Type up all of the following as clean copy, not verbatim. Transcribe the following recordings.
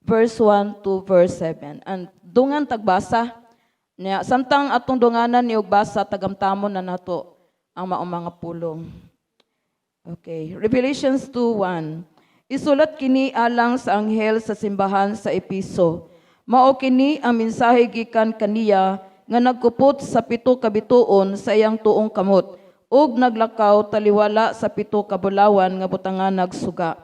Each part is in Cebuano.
verse 1 to verse 7. And dungan tagbasa niya, samtang atong dunganan ni og basa, tagamtamon na nato ang maong mga pulong. Okay, Revelations 2:1. Isulat kini alang sa anghel sa simbahan sa Episo. Mao kini ang mensahe gikan kaniya nga nagkupot sa pito ka bituon sa iyang tuong kamot ug naglakaw taliwala sa pito ka bulawan nga butanganag suga.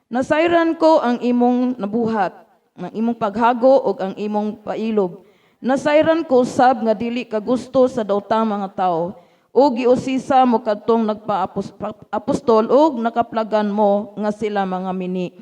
Nasayran ko ang imong nabuhat, ang imong paghago ug ang imong pailob. Nasayran ko sab nga dili ka gusto sa daotang mga tawo ug giusisa mo kadtong nagpa-apostol ug nakaplagan mo nga sila mga mini.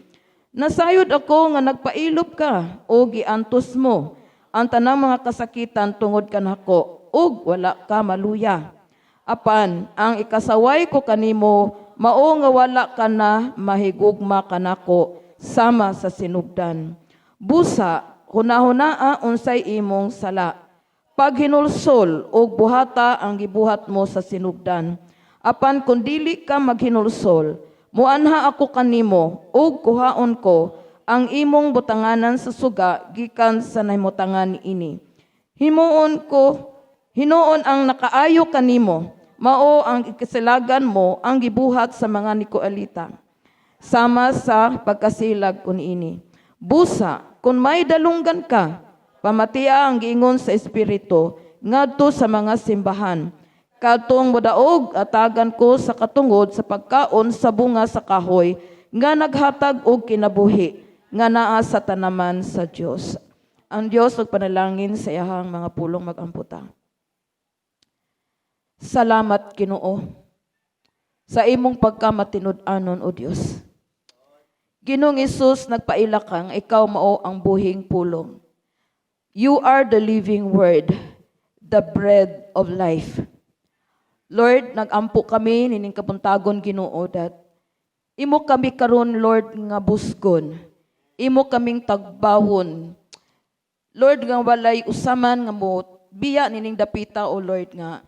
Nasayod ako nga nagpailob ka ug giantos mo ang tanang mga kasakitan tungod kanako ug wala ka maluya. Apan ang ikasaway ko kanimo mao nga wala ka na mahigugma kanako sama sa sinugdan. Busa, hunahunaa unsay imong sala. Paghinulsol ug buhata ang gibuhat mo sa sinugdan. Apan kung dili ka maghinulsol, muanha ako kanimo ug kuhaon ko ang imong butanganan sa suga gikan sa nahimutangan niini. Himuon ko hinuon ang nakaayo kanimo, mao ang ikasilagan mo ang gibuhat sa mga Nikoalita sama sa pagkasilag kun ini. Busa, kung may dalunggan ka, pamatia ang giingon sa Espiritu ngadto sa mga simbahan. Kadtong modaog, atagan ko sa katungod sa pagkaon sa bunga sa kahoy nga naghatag og kinabuhi nga naa sa tanaman sa Dios. Ang Dios panalangin sa iyahang mga pulong. Mag-ampo ta. Salamat, Ginoo, sa imong pagkamatinud-anon, O Dios. Ginoong Hesus, nagpaila kang ikaw mao ang buhing pulong. You are the living word, the bread of life. Lord, nagampo kami nining kabuntagon, Ginoo, that imo kami karon, Lord, nga busgon. Imo kaming tagbawon. Lord, nga walay usaman nga mo biya nining dapita, O Lord, nga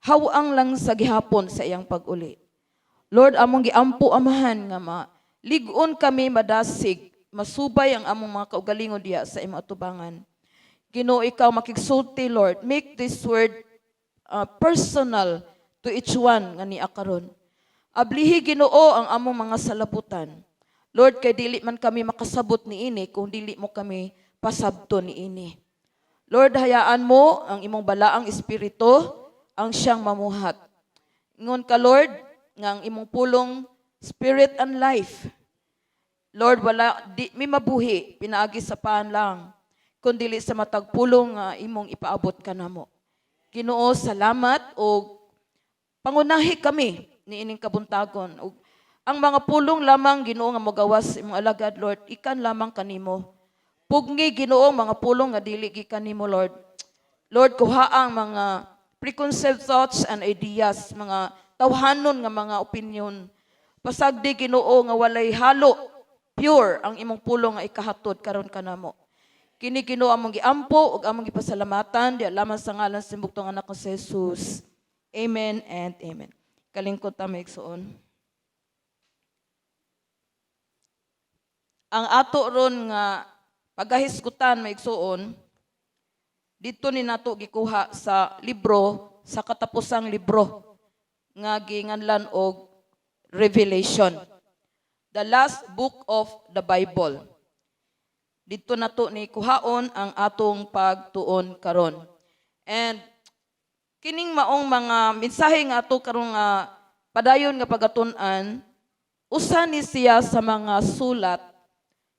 hawang lang sa gihapon sa iyang pag-uli. Lord, among giampo, Amahan, nga ma ligon kami madasig, masubay ang among mga kaugalingon diya sa imong atubangan. Ginoo, ikaw makigsulti, Lord. Make this word personal to each one nga niya karon. Ablihi, Ginoo, ang among mga salabutan. Lord, kay dili man kami makasabot niini kung dili mo kami pasabto niini. Lord, hayaan mo ang imong balaang espiritu ang siyang mamuhat. Ingon ka, Lord, nga ang imong pulong spirit and life. Lord, wala di mi mabuhi pinaagi sa paan lang kun dili sa matag pulong nga imong ipaabot kanamo. Ginoo, salamat og pangunahi kami niining kabuntagon. Ug ang mga pulong lamang, Ginoo, nga mogawas sa imong alagad, Lord, ikan lamang kanimo. Pugni, Ginoo, mga pulong nga dili gikan nimo, Lord. Lord, kuha ang mga preconceived thoughts and ideas, mga tawhanon nga mga opinion. Pasagdi, Ginoo, nga walay halo, pure ang imong pulong nga ikahatod karon kanamo. Kini, Ginoo, among giampo ug among gipasalamatan di lamang sa ngalan sa bugtong anak ko si Jesus. Amen and amen. Kalingkod ta, mga igsoon. Ang ato ron nga pagahisgutan, mga igsoon, dito ni nato gikuha sa libro, sa katapusang libro nga ginganlan og Revelation. The last book of the Bible. Dito nato ni kuhaon ang atong pagtuon karon. And kining maong mga mensahe nga ato karon nga padayon nga pagatun-an, usa ni siya sa mga sulat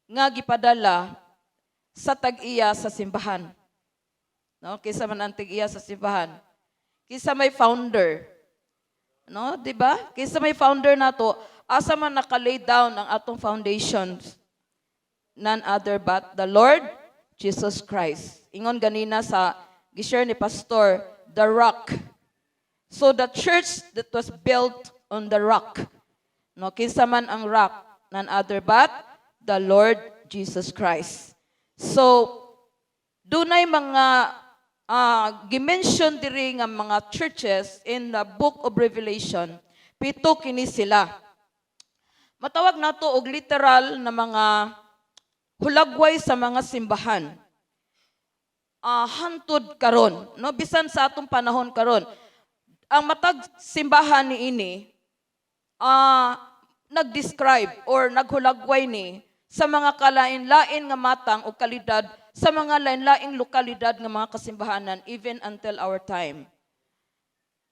nga gipadala sa tag-iya sa simbahan. No, kaysa man ang tag-iya sa simbahan? Kaysa may founder? No, di ba? Kaysa may founder nato, asa man naka-lay down ang atong foundations? None other but the Lord Jesus Christ. Ingon ganina sa gi-share ni Pastor, the rock. So the church that was built on the rock. No, kinsa man ang rock? None other but the Lord Jesus Christ. So dunay mga gimension diri nga mga churches in the book of Revelation. Pito kini sila. Matawag nato og literal na mga hulagway sa mga simbahan hantod karon, no, bisan sa atong panahon karon. Ang matag simbahan niini nag-describe or naghulagway ni sa mga kalain-lain nga matang o kalidad sa mga lain-laing lokalidad nga mga kasimbahanan even until our time.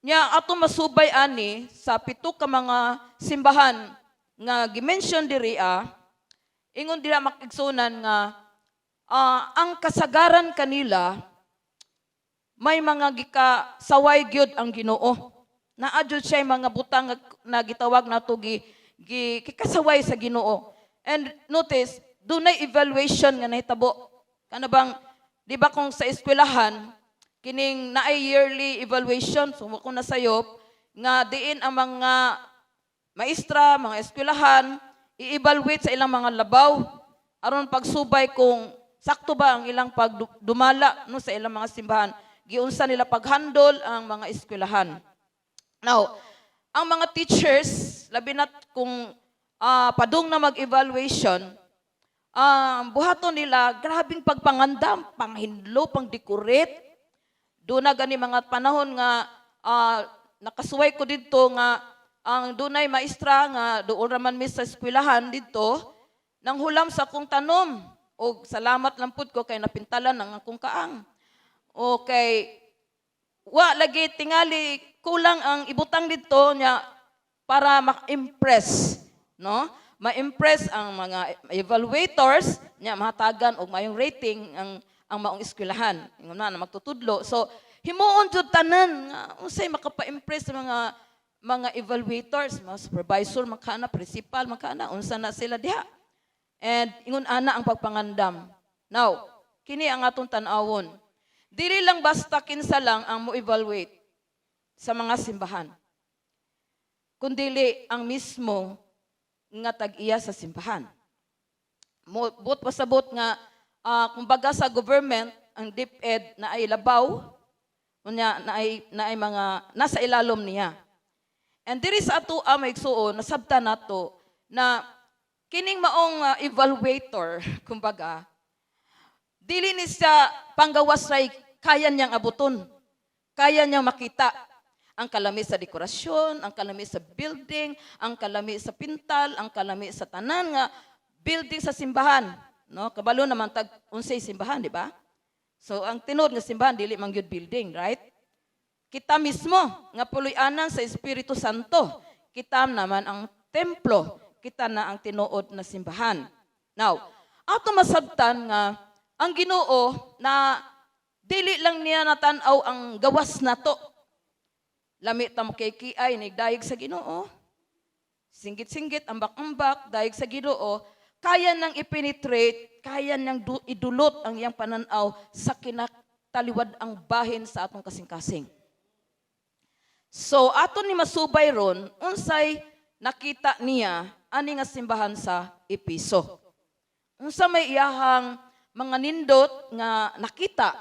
Nya ato masubay ani sa pito ka mga simbahan nga gi-mention diri ingon dira, makigsunan, nga ang kasagaran kanila may mga gikasaway gyud ang Ginoo. Naa jud siya mga butang nga na gitawag nato gi, gi kikasaway sa Ginoo. And notice, dunay evaluation nga nahitabo. Kana bang, di ba, kung sa eskwelahan kining naay yearly evaluation, so ko na sayop nga diin ang mga maestra, mga eskwelahan i-evaluate sa ilang mga labaw aron pagsubay kung sakto ba ang ilang pagdumala, no, sa ilang mga simbahan. Giunsa nila paghandle ang mga eskwelahan. Now, ang mga teachers, labi na kung padung na mag-evaluation, buhaton nila, grabing pagpangandam, panghinlo, pang-decorate. Doon na gani mga panahon nga nakasuway ko didto nga ang dunay maestra nga doon raman mi sa eskwelahan didto nang hulam sa akong tanom og salamat lang pud ko kay napintalan ang akong kaang. Okay, wa lagi tingali kulang ang ibutang didto niya para ma-impress, no? Ma-impress ang mga evaluators niya, mahatagan og mayong rating ang maong eskwelahan. Ingon na na magtutudlo. So himuon jud tanan nga unsay makapa-impress sa mga evaluators, mga supervisor, makana principal, makana unsa na sila diha. And ingon ana ang pagpangandam. Now, kini ang atong tan-awon. Dili lang basta kinsa lang ang mo-evaluate sa mga simbahan, kundili ang mismo nga tag-iya sa simbahan. Mo buot pasabot nga kumbaga sa government ang DepEd na ay labaw unya na ay mga nasa ilalom niya. And diri sa ato mga igsuon, nasabtan nato na kining maong evaluator, kumbaga, dili ni siya panggawas ray kaya niyang abuton. Kaya niyang makita ang kalami sa dekorasyon, ang kalami sa building, ang kalami sa pintal, ang kalami sa tanan nga building sa simbahan. No, kabalo naman tag unsay simbahan, di ba? So ang tinuod nga simbahan dili man gyud building, right? Kita mismo nga puloy-anan sa Espiritu Santo. Kita naman ang templo, kita na ang tinuod na simbahan. Now, ato masabtan nga ang Ginoo na dili lang niya natan-aw ang gawas nato. Lami ta mo kay kiay nigdayeg sa Ginoo. Singgit-singgit, ambak-ambak, dayeg sa Ginoo, kaya nang i-penetrate, kaya nang idulot ang iyang pananaw sa kinataliwad ang bahin sa atong kasing-kasing. So ato ni masubay ron unsay nakita niya ani nga simbahan sa Epeso. Unsa may iyahang mga nindot nga nakita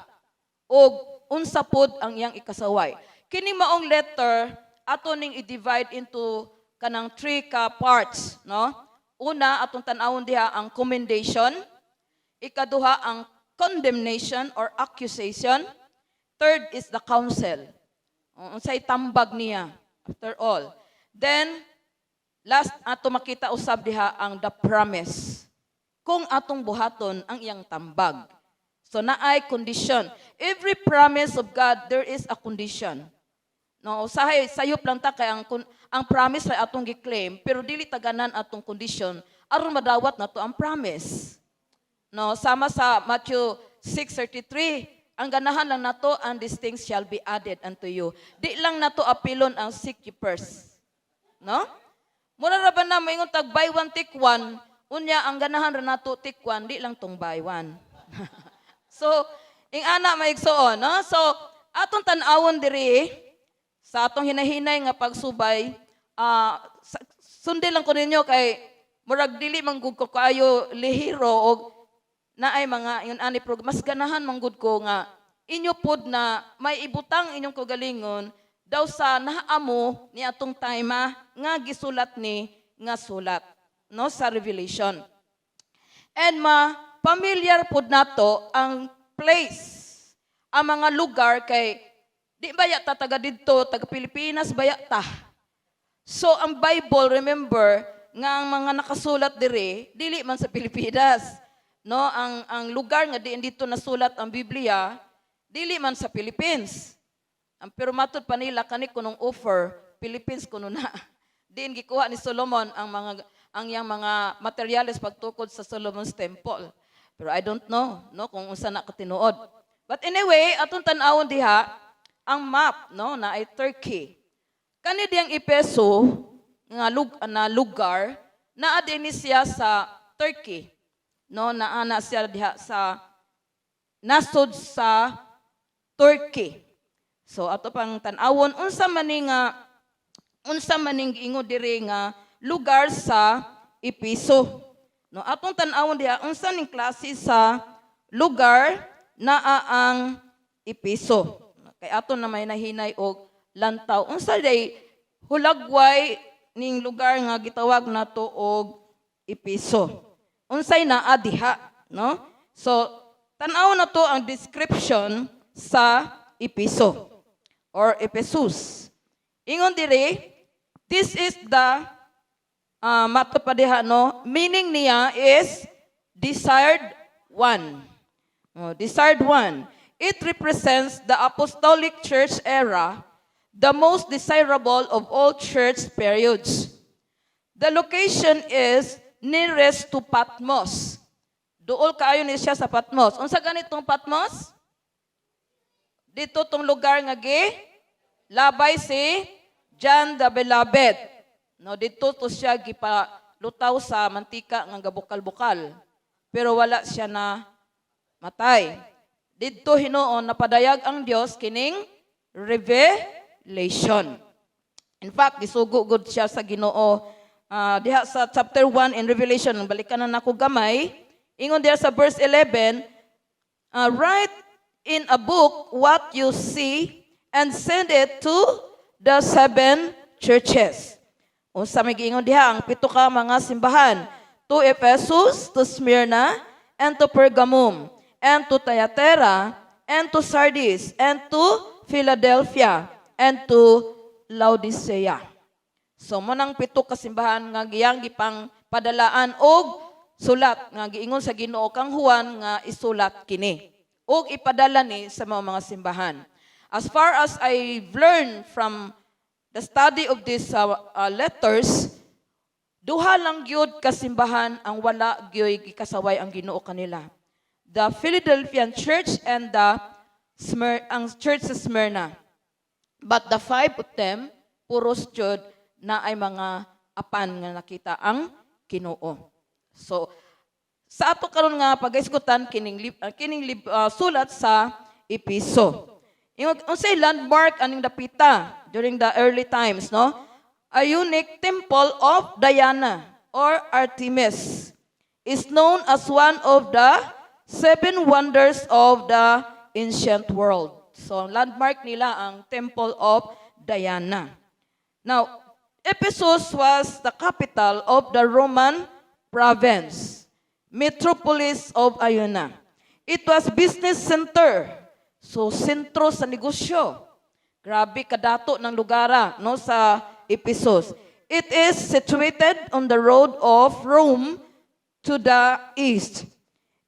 og unsa pod ang iyang ikasaway. Kini maong letter ato ning i-divide into kanang three ka parts, no? Una, atong tan-awon diha ang commendation, ikaduha ang condemnation or accusation, third is the counsel. Unsay tambag niya after all. Then last, ato makita usab diha ang the promise. Kung atong buhaton ang iyang tambag. So naay condition. Every promise of God, there is a condition. No, usahay sayop lang ta kay ang promise ay atong gi-claim pero dili taganan atong condition aron madawat nato ang promise. No, sama sa Matthew 6:33, ang ganahan lang nato, "And these things shall be added unto you." Di lang nato apilon ang seek ye first. No? Mura ra ba na moingon tag buy one take one, unya ang ganahan ra nato take one, di lang tong buy one. So, ing ana, maigsuon, no? So, atong tan-awon diri sa atong hinahinay nga pagsubay, sundi lang ko ninyo kay murag dili man gud ko kaayo lihiro og naay mga ingon ani prog mas ganahan man gud ko nga inyo pod na may ibutang inyong kagalingon daw sa naamo ni atong time nga gisulat ni nga sulat, no, sa Revelation. And ma Familiar pud nato ang place, ang mga lugar kay di baya ta taga didto, taga Pilipinas baya ta? So ang Bible, remember, nga ang mga nakasulat diri dili man sa Pilipinas. No, ang lugar nga diin dito nasulat ang Biblia dili man sa Philippines. Ang pero matud pa nila kani kunong Ophir, Philippines kuno na. Diin gikuha ni Solomon ang iyang mga materyales pagtukod sa Solomon's Temple. Pero I don't know, no, kung unsa na katinuod. But anyway, atong tan-awon diha ang map, no, na ay Turkey. Kani diyang Epeso nga na lugar naa din ni siya sa Turkey. No, naa na siya diha sa nasod sa Turkey. So ato pang tan-awon unsa man ning giingon diri nga lugar sa Epeso. No, atong tan-awon diha unsa ning klase sa lugar naa ang Epeso. Kay ato na may nahinay og lantaw unsa day hulagway ning lugar nga gitawag nato og Epeso. Unsay naa diha, no? So tan-aw na to ang description sa Epeso or Ephesus. Ingon diri, this is the mato pa diha, no, meaning niya is desired one. Oh, desired one. It represents the apostolic church era, the most desirable of all church periods. The location is nearest to Patmos. Duol kaayo ni siya sa Patmos. Unsa ganitong Patmos? Dito tong lugar nga gi labay si John the Beloved. No, dito to siya gipalutaw sa mantika nga gabukal-bukal. Pero wala siya na matay. Didto hinuon napadayag ang Dios kining revelation. In fact, gisugo gud siya sa Ginoo diha sa chapter 1 in Revelation, balikan na nako gamay. Ingon diha sa verse 11, "Write in a book what you see and send it to the seven churches." Unsa may giingon diha ang pito ka mga simbahan? To Ephesus, to Smyrna, and to Pergamum, and to Thyatira, and to Sardis, and to Philadelphia, and to Laodicea. So mao nang pito ka simbahan nga giyang gipang padalaan og sulat nga giingon sa Ginoo kang Juan nga isulat kini ug ipadala ni sa mga simbahan. As far as I've learned from the study of these letters, duha lang gyud ka simbahan ang wala gyud gikasaway ang Ginoo kanila. The Philadelphian Church and the ang church sa Smyrna. But the five of them, puros jud na ay mga apan nga nakita ang Ginoo. So, sa ato karon nga pagaisgutan kining sulat sa Epeso. Ingon unsay landmark aning dapita during the early times, no? A unique temple of Diana or Artemis is known as one of the seven wonders of the ancient world. So, ang landmark nila ang Temple of Diana. Now, Ephesus was the capital of the Roman province, metropolis of Ionia. It was business center. So, sentro sa negosyo. Grabe kadato ng lugara, no, sa Ephesus. It is situated on the road of Rome to the east.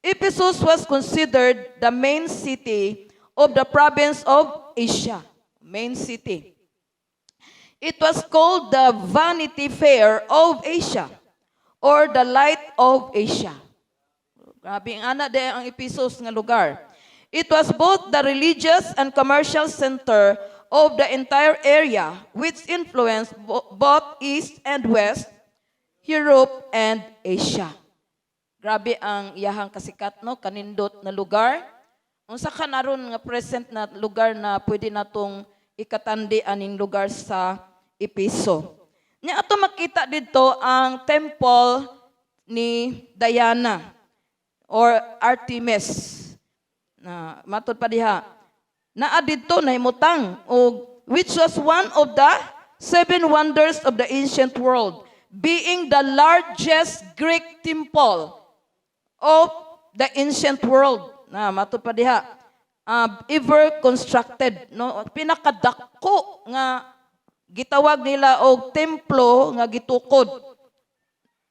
Ephesus was considered the main city of the province of Asia. Main city. It was called the Vanity Fair of Asia or the Light of Asia. Grabe ang ana de ang Ephesus nga lugar. It was both the religious and commercial center of the entire area, which influenced both East and West, Europe and Asia. Grabe ang iyahang kasikat, no, kanindot na lugar. Unsa ka naron nga present na lugar na pwede natong ikatandi aning lugar sa Epeso? Nya ato makita didto ang temple ni Diana or Artemis. Na matud pa diha. Naa didto nahimutang og which was one of the seven wonders of the ancient world, being the largest Greek temple of the ancient world. Na matud pa diha. Ever constructed, no? Pinakadako nga gitawag nila og templo nga gitukod.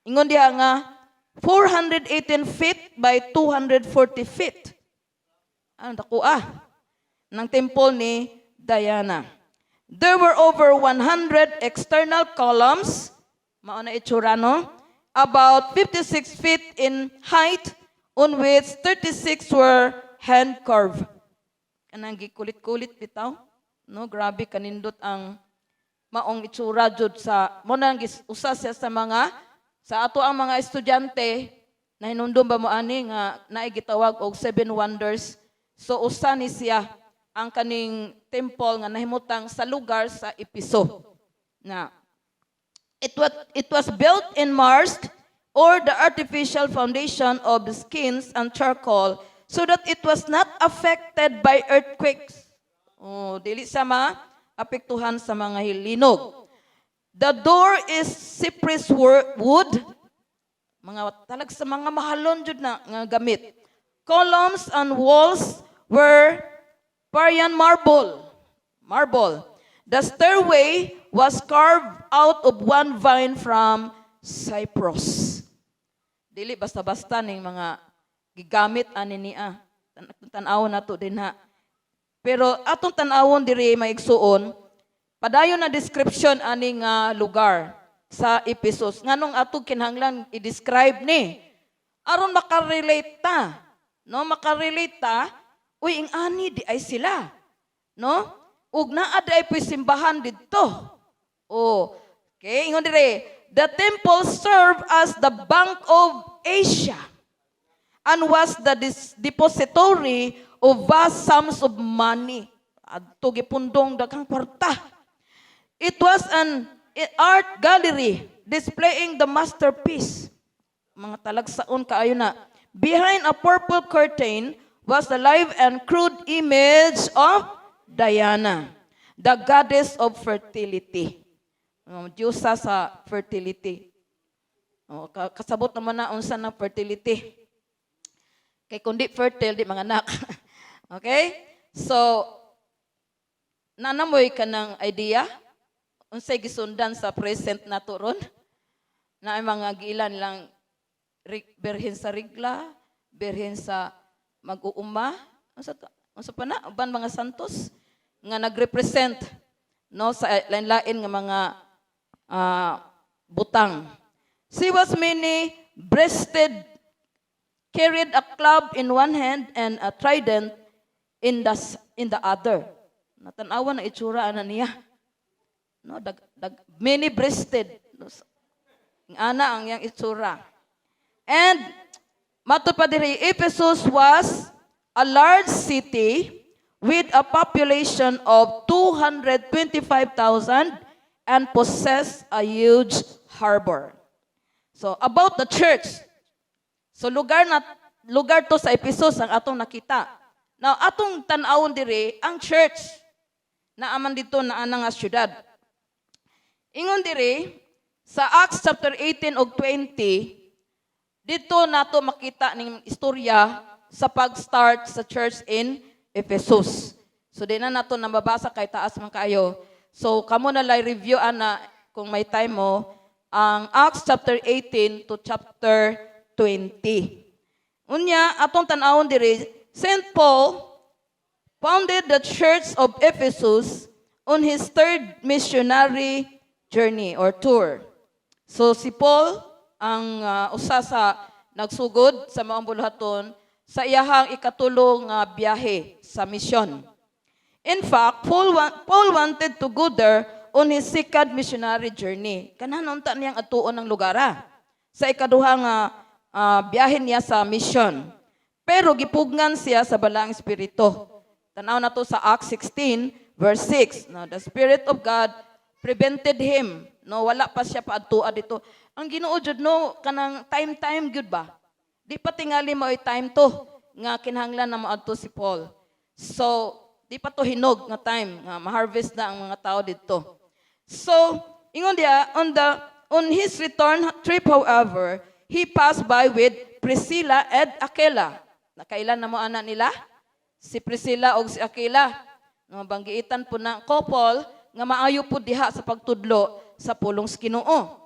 Ingon diha nga 418 feet by 240 feet. Ano dako ng temple ni Diana. There were over 100 external columns, mao na itsura, no? About 56 feet in height, on which 36 were hand carved. Kanang gikulit-kulit bitaw. No, grabe kanindot ang maong itsura jud sa mo nang usa siya sa mga sa ato ang mga estudyante na hinumdum ba mo ani nga naay gitawag og Seven Wonders? So usa ni siya ang kaning temple nga nahimutang sa lugar sa Epeso. Na it was built in mars or the artificial foundation of skins and charcoal so that it was not affected by earthquakes. Oh, dili siya maapektuhan sa mga linog. The door is cypress wood, mga talag sa mga mahalon jud na nga gamit. Columns and walls were Parian marble. Marble. The stairway was carved out of one vine from Cyprus. Dili basta-basta ning mga gigamit ani niya. Tan-awon nato din ha. Pero atong tan-awon diri, mga igsuon, padayon na description ani nga lugar sa Ephesus. Nganong atong kinahanglan i-describe ni? Aron makarelate ta. No, makarelate ta, uy, ing ani di ay sila. No? Ug naa di ay po'y simbahan didto. Oh, okay, ingon dire, the temple served as the Bank of Asia and was the depository of vast sums of money. Adto gipundong daghang kwarta. It was an art gallery displaying the masterpiece. Mga talagsaon kaayo na. Behind a purple curtain was the live and crude image of Diana, the goddess of fertility. Diyosa sa fertility. Oh, kasabot naman na unsa ng fertility. Kay kung di fertile, di manganak. Okay? So, naa na moy kanang idea unsay gisundan sa present nato ron? Na ang mga giilan lang birhen sa rigla, birhen sa mag-uuma, unsa to? Unsa pa na uban mga santos nga nagrepresent, no, sa lain-lain nga mga butang. She was many breasted, carried a club in one hand and a trident in the other. Natanawa na itsura ana niya. No, dag, dag, many breasted. No, ana ang iyang itsura. And matud pa diri, Ephesus was a large city with a population of 225,000 and possessed a huge harbor. So about the church. So lugar na lugar to sa Ephesus ang atong nakita. Now atong tan-awon diri ang church na aman dito na ana nga syudad. Ingon diri sa Acts chapter 18 ug 20, dito nato makita ning istorya sa pag-start sa church in Ephesus. So di na nato na mabasa kay taas man kayo. So kamo na lay review ana kung may time mo ang Acts chapter 18 to chapter 20. Unya atong tan-awon diri, St. Paul founded the church of Ephesus on his third missionary journey or tour. So si Paul ang usa sa nagsugod sa maong buluhaton sa iyahang ikatulo nga biyahe sa misyon. In fact, Paul wanted to go there on his second missionary journey. Ganahan unta niyang atuon ng lugar sa ikaduha nga biyahe niya sa mission. Pero gipugngan siya sa Balaang Espiritu. Tanaw na to sa Acts 16 verse 6. No, the Spirit of God prevented him. No, wala pa siya paadtua dito. Ang Ginoo jud, no, kanang time time gyud ba? Di pa tingali mao'y time to nga kinahanglan na moadto si Paul. So, di pa to hinog nga time nga ma-harvest na ang mga tao dito. So, ingon diya, on his return trip, however, he passed by with Priscilla and Aquila. Nakailan na mo ana nila? Si Priscilla og si Aquila. No, banggiitan po na couple nga maayo po diha sa pagtudlo sa pulong sa Ginoo.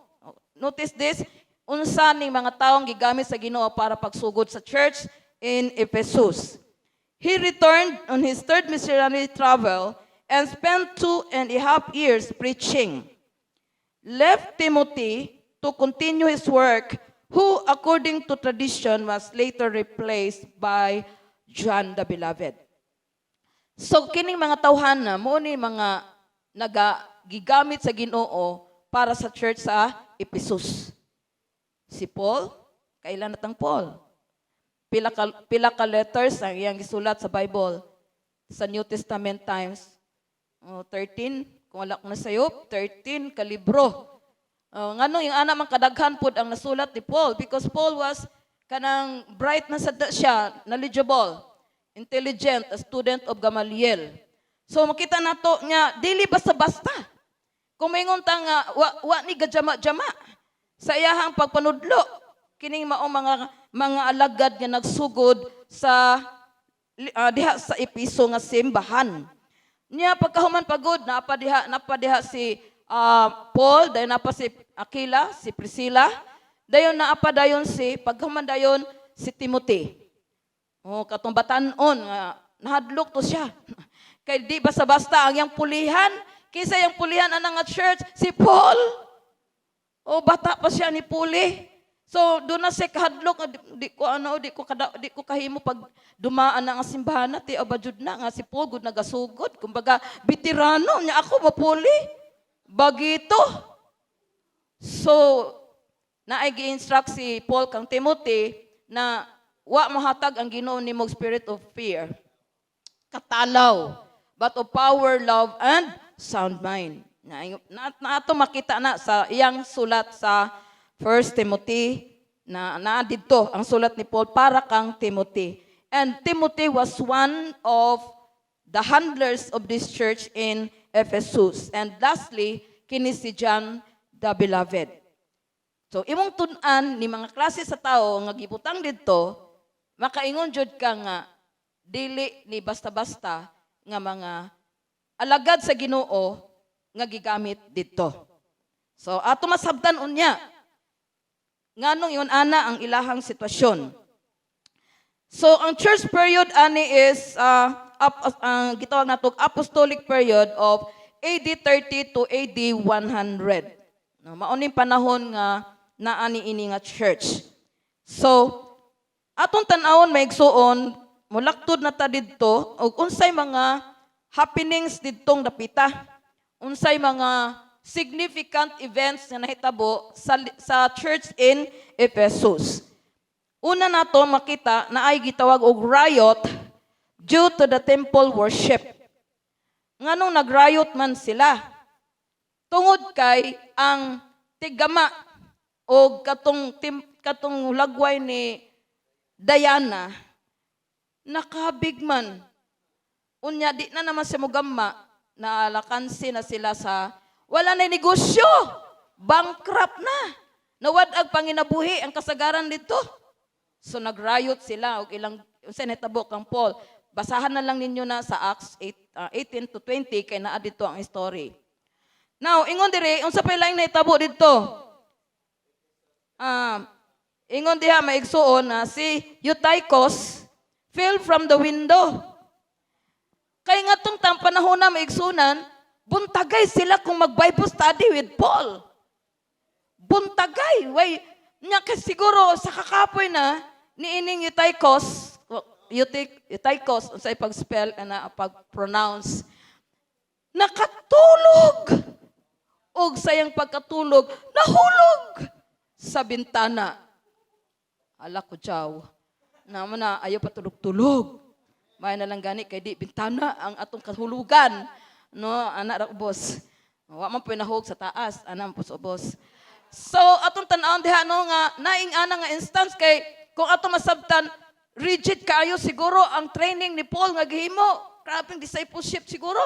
Notice this, unsa ning mga taong gigamit sa Ginoo para pagsugod sa church in Ephesus. He returned on his third missionary travel and spent 2.5 years preaching. Left Timothy to continue his work, who, according to tradition, was later replaced by John the Beloved. So, kining mga tawhana, mo ni mga nagagigamit sa Ginoo para sa church sa Ephesus. Si Paul, kailan natang Paul? Pila ka letters ang iyang gisulat sa Bible sa New Testament times? Oh, 13, kung wala ko nasayop, 13 ka libro. Oh, ngano yung ana man kadaghan pod ang nasulat ni Paul? Because Paul was kanang bright na sad siya, knowledgeable, intelligent, a student of Gamaliel. So makita nato nga dili basta-basta. Kung maingon ta nga wa ni gajama-jama sa iyahang pagpanudlo kining mao mga alagad nga nagsugod sa diha sa Episo nga simbahan. Niya pagkahuman pagod napa diha si Paul, dayon napa si Aquila, si Priscilla, dayon naapa dayon si pagkahuman dayon si Timothy. Oh, katong batan-on nga nahadlok to siya. Kay di basta-basta ang iyang pulihan. Kinsa iyang pulihan ana nga church? Si Paul. Oh, bata pa siya ni puli. So doon na siya kahadlok nga di ko ano, di ko kahimo pag dumaan na ang simbahan na ti abajud na nga si Paul gud nagasugod. Kumbaga veterano nya ako mapuli. Bagito. So naay gi-instruct si Paul kang Timothy na wa mohatag ang Ginoo nimo og spirit of fear, katalaw, but of power, love, and sound mind. Na ato makita na sa iyang sulat sa 1 Timothy na naa didto ang sulat ni Paul para kang Timothy. And Timothy was one of the handlers of this church in Ephesus. And lastly, kini si John the Beloved. So imong tun-an ni mga klase sa tao nga gibutang didto, makaingon jud ka nga dili ni basta-basta nga mga alagad sa Ginoo nga gigamit didto. So ato masabtan unya nganong ingon ana ang ilahang sitwasyon. So ang church period ani is ang gitawag nato apostolic period of AD 30 to AD 100. No, mao ning panahon nga naani ini nga church. So atong tan-awon, maigsuon, mulaktod na ta didto og unsay mga happenings didtong dapita. Unsay mga significant events nga nahitabo sa church in Ephesus. Una nato makita na ay gitawag og riot due to the temple worship. Nganong nag-riot man sila? Tungod kay ang tigama o katong lagway ni Diana nakabig man. Unya di na naman siya mugama, nalakansi na sila sa wala na negosyo. Bankrupt na. Nawad-ag panginabuhi ang kasagaran dito. So nag-riot sila og ilang unsa nahitabo kang Paul. Basahan na lang ninyo na sa Acts 8, 18 to 20 kay naa dito ang story. Now, ingon diri, unsa pa laing nahitabo didto? Ingon diha, maigsuon, na si Eutychus fell from the window. Kay nga tong tang panahon na, maigsunan, buntagay sila kung mag-Bible study with Paul. Buntagay. Way, nya kay siguro sa kakapoy na ni ining Eutychus, Eutychus, unsay pag-spell ana, pag-pronounce, nakatulog. Og sayang pagkatulog, nahulog sa bintana. Ala ko, jaw. Namo na ayo patulog-tulog. May na lang gani kay di bintana ang atong kahulugan. No, ana ra ubos. Wa man po nahug sa taas, ana man po sa ubos. So atong tan-awon diha, no, nga naing ana nga instance kay kung ato masabtan, rigid kaayo siguro ang training ni Paul nga gihimo. Grabeng discipleship siguro.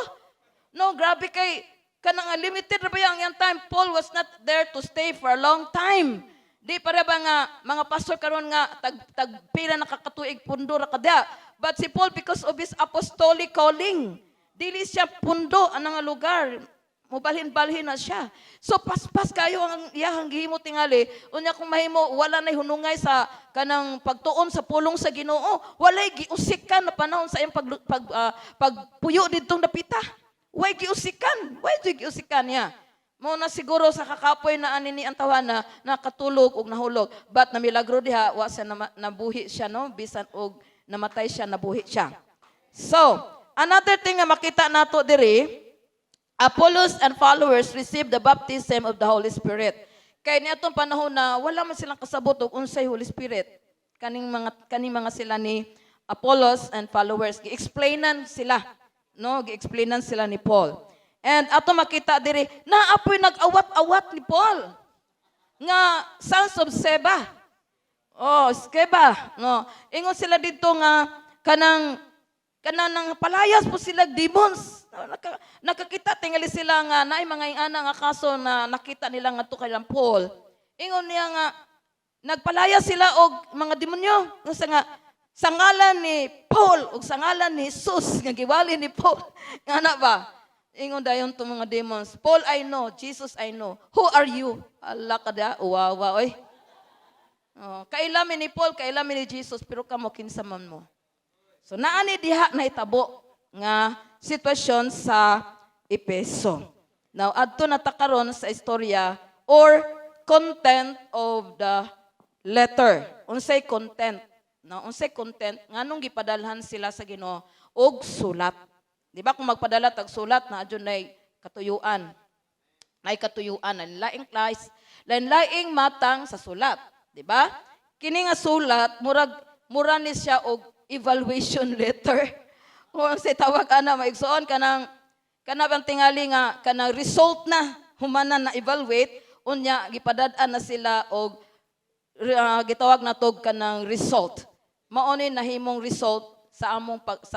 No, grabe kay kanang nga limited ra ba yang iyang time. Paul was not there to stay for a long time. Di para ba nga mga pastor karon nga tag tag pila na kakatuig pundo ra kada. But si Paul, because of his apostolic calling, dili siya pundo ang nga lugar. Mubalhin-balhin na siya. So paspas kayo ang iyahang gihimo tingali. Unya kung mahimo wala nay hunungay sa kanang pagtuon sa pulong sa Ginoo. Walay giusikan na panahon sa iyang pagpuyo didtong dapita. Way giusikan. Way giusikan niya. Mao na siguro sa kakapoy na ani ni ang tawana, nakatulog og nahulog. But na milagro diha, wa siya nabuhi siya, no, bisan og namatay siya, nabuhi siya. So, another thing nga makita nato diri, Apollos and followers received the baptism of the Holy Spirit. Kay niadtong panahon na wala man silang kasabot og unsay Holy Spirit. Kaning mga sila ni Apollos and followers, gi-explainan sila, no? Gi-explainan sila ni Paul. And ato makita diri, naapoy nag-awat-awat ni Paul nga sons of Seba. Oh, Skeba, no. Ingon sila dito nga kanang kanang nang palayas po sila demons. Nakakita tingali sila nga naay mga ingana nga kaso na nakita nila ngadto kay lang Paul. Ingon niya nga nagpalayas sila og mga demonyo. Nga sa nga sa ngalan ni Paul ug sa ngalan ni Jesus nga giwali ni Paul. Nga na ba? Ingon dayon to mga demons, "Paul I know, Jesus I know. Who are you?" Allah kada, uwawa oy. Oh, kaila mi ni Paul, kaila mi ni Jesus, pero kamo, kinsa man mo? So naani diha nahitabo nga sitwasyon sa Epeso. Now adto na ta karon sa istorya or content of the letter. Unsay content? No, unsay content nganong gipadalhan sila sa Ginoo og sulat? Di ba kung magpadala tag sulat na adyo nay katuyuan? Nay katuyuan, lain class, lain-laing matang sa sulat, di ba? Kini nga sulat murag mura ni siya og evaluation letter. O sa tawag ana, maigsoon, kanang kana bang tingali nga kanang result na humana na evaluate, unya gipadad-an na sila og gitawag na tog kanang result. Mao ni nahimong result sa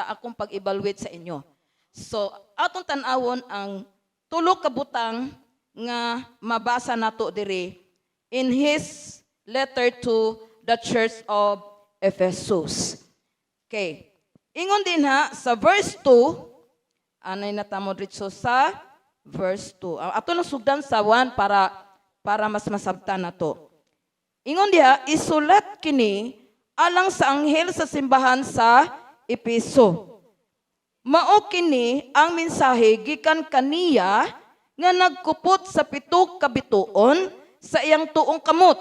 akong pag-evaluate sa inyo. So atong tan-awon ang tulo ka butang nga mabasa nato diri in his letter to the church of Ephesus. Okay. Ingon din ha sa verse 2, anay na tamo diretso sa verse 2. Ah, ato lang sugdan sa 1 para mas masabtan nato. Ingon diha, "Isulat kini alang sa anghel sa simbahan sa Epeso. Mao kini ang mensahe gikan kaniya nga nagkupot sa pito ka bituon sa iyang tuong kamot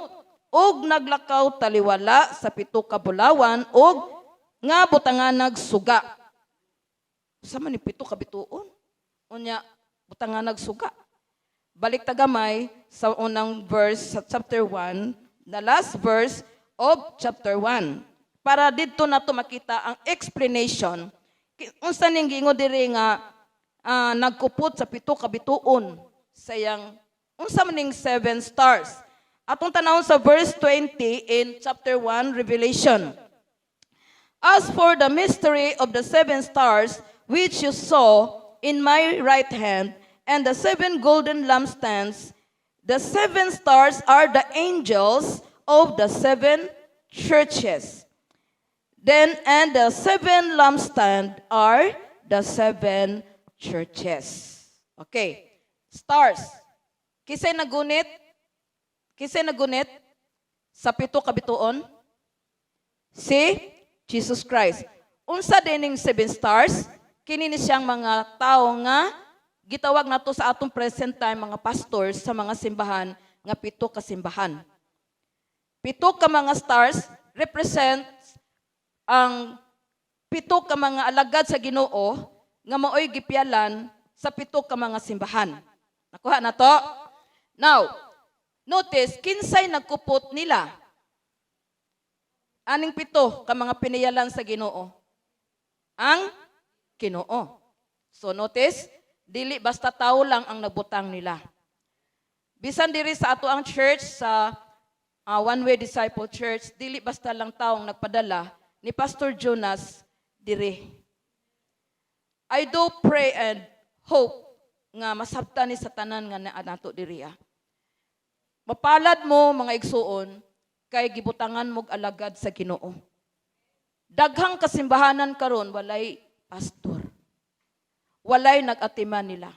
ug naglakaw taliwala sa pito ka bulawan ug nga butanganag suga." Sa man ni pito ka bituon? Unya butanganag suga. Balik ta gamay sa unang verse sa chapter 1, the last verse of chapter 1. Para didto nato makita ang explanation. Unsa ning giingon diri nga nagkupot sa pito ka bituon sa iyang, unsa man ning seven stars? Atong tanawon sa verse 20 in chapter 1 Revelation. "As for the mystery of the seven stars which you saw in my right hand and the seven golden lampstands, the seven stars are the angels of the seven churches. Then, and the seven lampstand are the seven churches." Okay. Stars. Kisay nagunit? Kisay nagunit sa pito ka bituon? Si Jesus Christ. Unsa dining seven stars? Kini ni siyang mga tao nga gitawag nato sa atong present time mga pastors sa mga simbahan nga pito ka simbahan. Pito ka mga stars represent ang pito ka mga alagad sa Ginoo nga maoy gipialan sa pito ka mga simbahan. Nakuha na to? Now, notice, kinsay nagkupot nila? Aning pito ka mga piniyalan sa Ginoo? Ang Ginoo. So notice, dili basta tao lang ang nagbutang nila. Bisan diri sa ato ang church sa One Way Disciple Church, dili basta lang taong nagpadala ni Pastor Jonas diri. I do pray and hope nga masabtan ni sa tanan nga naa nato diri ah. Mapalad mo, mga igsuon, kay gibutangan mog alagad sa Ginoo. Daghang kasimbahanan karon walay pastor. Walay nag-atiman nila.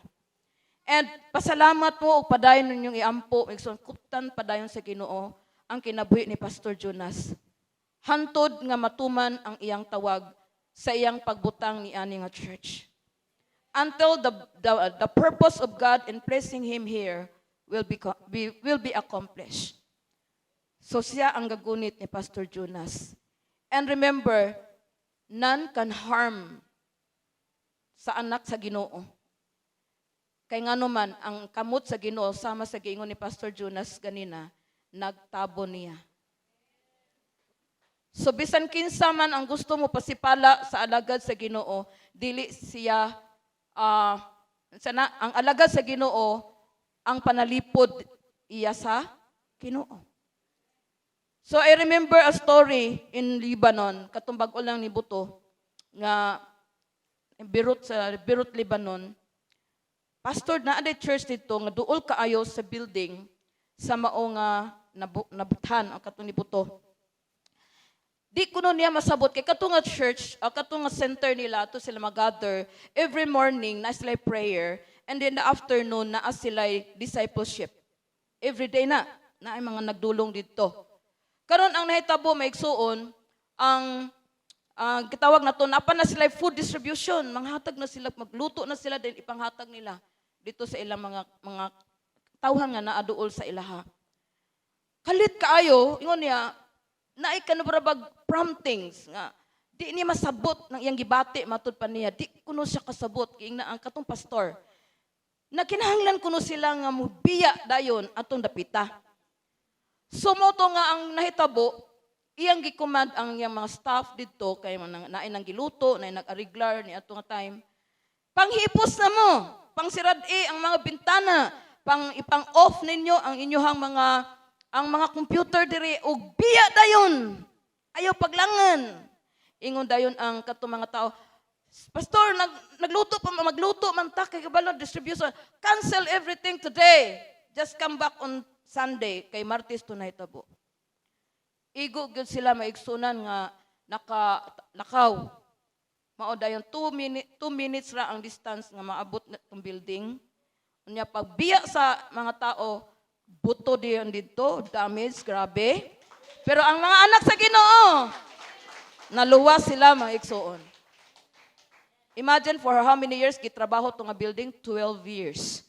And pasalamat mo og padayon ninyong iampo, igsoon, kuptan padayon sa Ginoo ang kinabuhi ni Pastor Jonas. Hantod nga matuman ang iyang tawag sa iyang pagbutang ni ani nga church. Until the purpose of God in placing him here will be accomplished. So siya ang gagunit ni Pastor Jonas. And remember, none can harm sa anak sa Ginoo. Kay ngano man ang kamot sa Ginoo, sama sa giingon ni Pastor Jonas ganina, nagtabo niya. So bisan kinsa man ang gusto mo pasipala sa alagad sa Ginoo, dili siya sana ang alagad sa Ginoo ang panalipod iya sa Ginoo. So I remember a story in Lebanon, katong bag-o lang ni buto nga Beirut, sa Beirut, Lebanon. Pastor na aday church dito nga duol kaayo sa building sa mao nga nabuthan ang katong nibuto. Di kuno niya masabot kay kato nga church, kato nga center nila to sila mag-gather every morning na sila prayer and in the afternoon naa sila discipleship. Every day na na ay mga nagdulong dito. Karon ang nahitabo, maigsuon, ang gitawag na to napa na sila food distribution, manghatag na sila, magluto na sila din ipanghatag nila dito sa ilang mga tawhan nga naaduol sa ilaha. Kalit kaayo, ingon niya, naay kanurabag promptings nga di niya masabot ng iyang gibati. Matud pa niya, di kuno siya kasabot kiing na ang katong pastor na kinahanglan kuno sila nga mubiya dayon atong dapita. So mo to nga ang nahitabo, iyang gi-command ang iyang mga staff didto kay mga naay nang giluto, naay nag-ariglar ni ato nga time. Panghipos na mo, pangsirad ang mga bintana, pang ipang-off ninyo ang inyohang mga computer diri ug biya dayon. Ayaw paglangan. Ingon dayon ang katong mga tao, "Pastor, nagluto pa, magluto man ta kay kabalo distribution. Cancel everything today. Just come back on Sunday kay Martes to nahitabo." Igo gyud sila, maigsunan, nga naka lakaw. Mao dayon 2 minutes ra ang distance nga maabot na itong building. Unya pagbiya sa mga tao, buto diyon didto, damage, grabe. Pero ang mga anak sa Ginoo, naluwas sila, mga igsuon. Imagine for how many years gitrabaho to nga building? 12 years.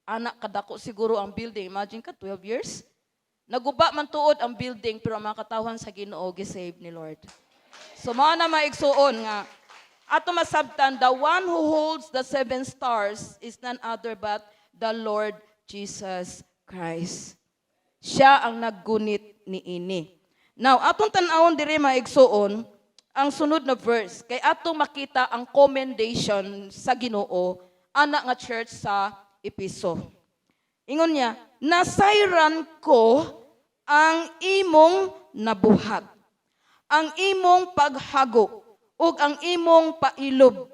Anak kadako siguro ang building. Imagine ka, 12 years. Naguba man tuod ang building, pero ang mga katawhan sa Ginoo gi-save ni Lord. So mao na, maigsuon, nga ato masabtan, the one who holds the seven stars is none other but the Lord Jesus Christ. Siya ang naggunit ni ini. Now, atong tan-awon diri, maigsuon, ang sunod na verse kay atong makita ang commendation sa Ginoo ana nga church sa Epeso. Ingon niya, "Nasayran ko ang imong nabuhat, ang imong paghago, ug ang imong pailob.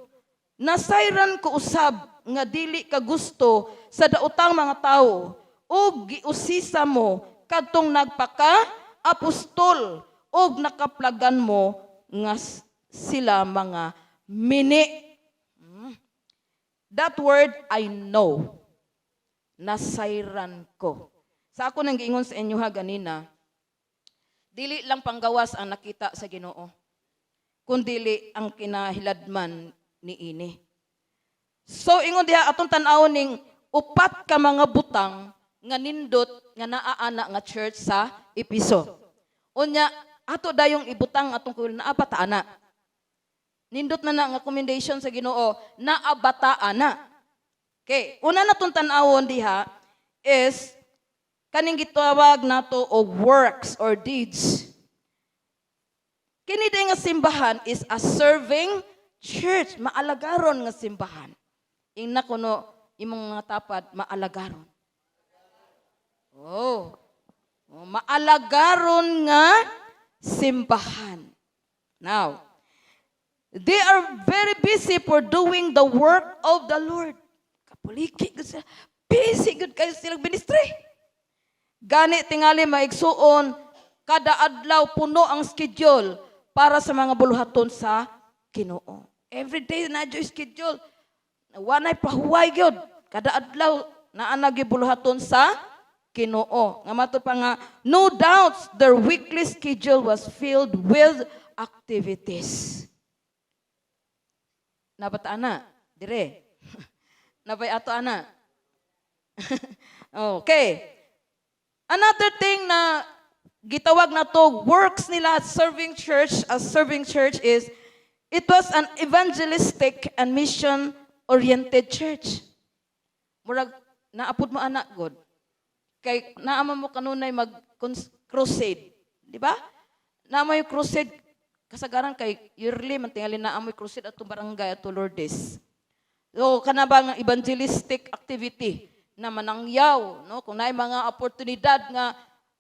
Nasayran ko usab nga dili ka gusto sa daotang mga tawo, ug giusisa mo kadtong nagpaka apostol ug nakaplagan mo nga sila mga mini." That word, "I know." Nasayran ko. Sa ako nang giingon sa inyo ha ganina, dili lang panggawas ang nakita sa Ginoo, kundili ang kinahiladman ni ini. So ingon diha, atong tan-awon ning upat ka mga butang nga nindot nga naa ana nga church sa Epeso. Unya ato dayong ibutang atong kulo, naa ba ta ana? Nindot na na nga commendation sa Ginoo, naa ba ta ana? Okay, una na tong tan-awon diha is kaning gitawag nato og works or deeds. Kini diay nga simbahan is a serving church, maalagaron nga simbahan. Ingna kuno imong mga tapad, "Maalagaron." Oh, maalagaron nga simbahan. Now, they are very busy for doing the work of the Lord. Kapuliki gud sila. Busy gud kayo silang ministry. Gani tingali, mga igsuon, kada adlaw puno ang schedule para sa mga buluhaton sa Ginoo. Every day na joy schedule. Wa nay pahuway gyud. Kada adlaw naa na gyud buluhaton sa Ginoo. Nga matud pa nga, no doubts their weekly schedule was filled with activities. Nabata ana, dire. Nabay ato ana. Okay. Another thing na gitawag na to works nila serving church as serving church is it was an evangelistic and mission oriented church. Murag naapod mo anak god. Kay naa man mo kanunay mag crusade, di ba? Naa mo yung crusade kasagaran kay yearly man tingali naa mo crusade atong barangay, ato Lourdes. So kana ba nga evangelistic activity na manangyaw, no, kung naay mga oportunidad nga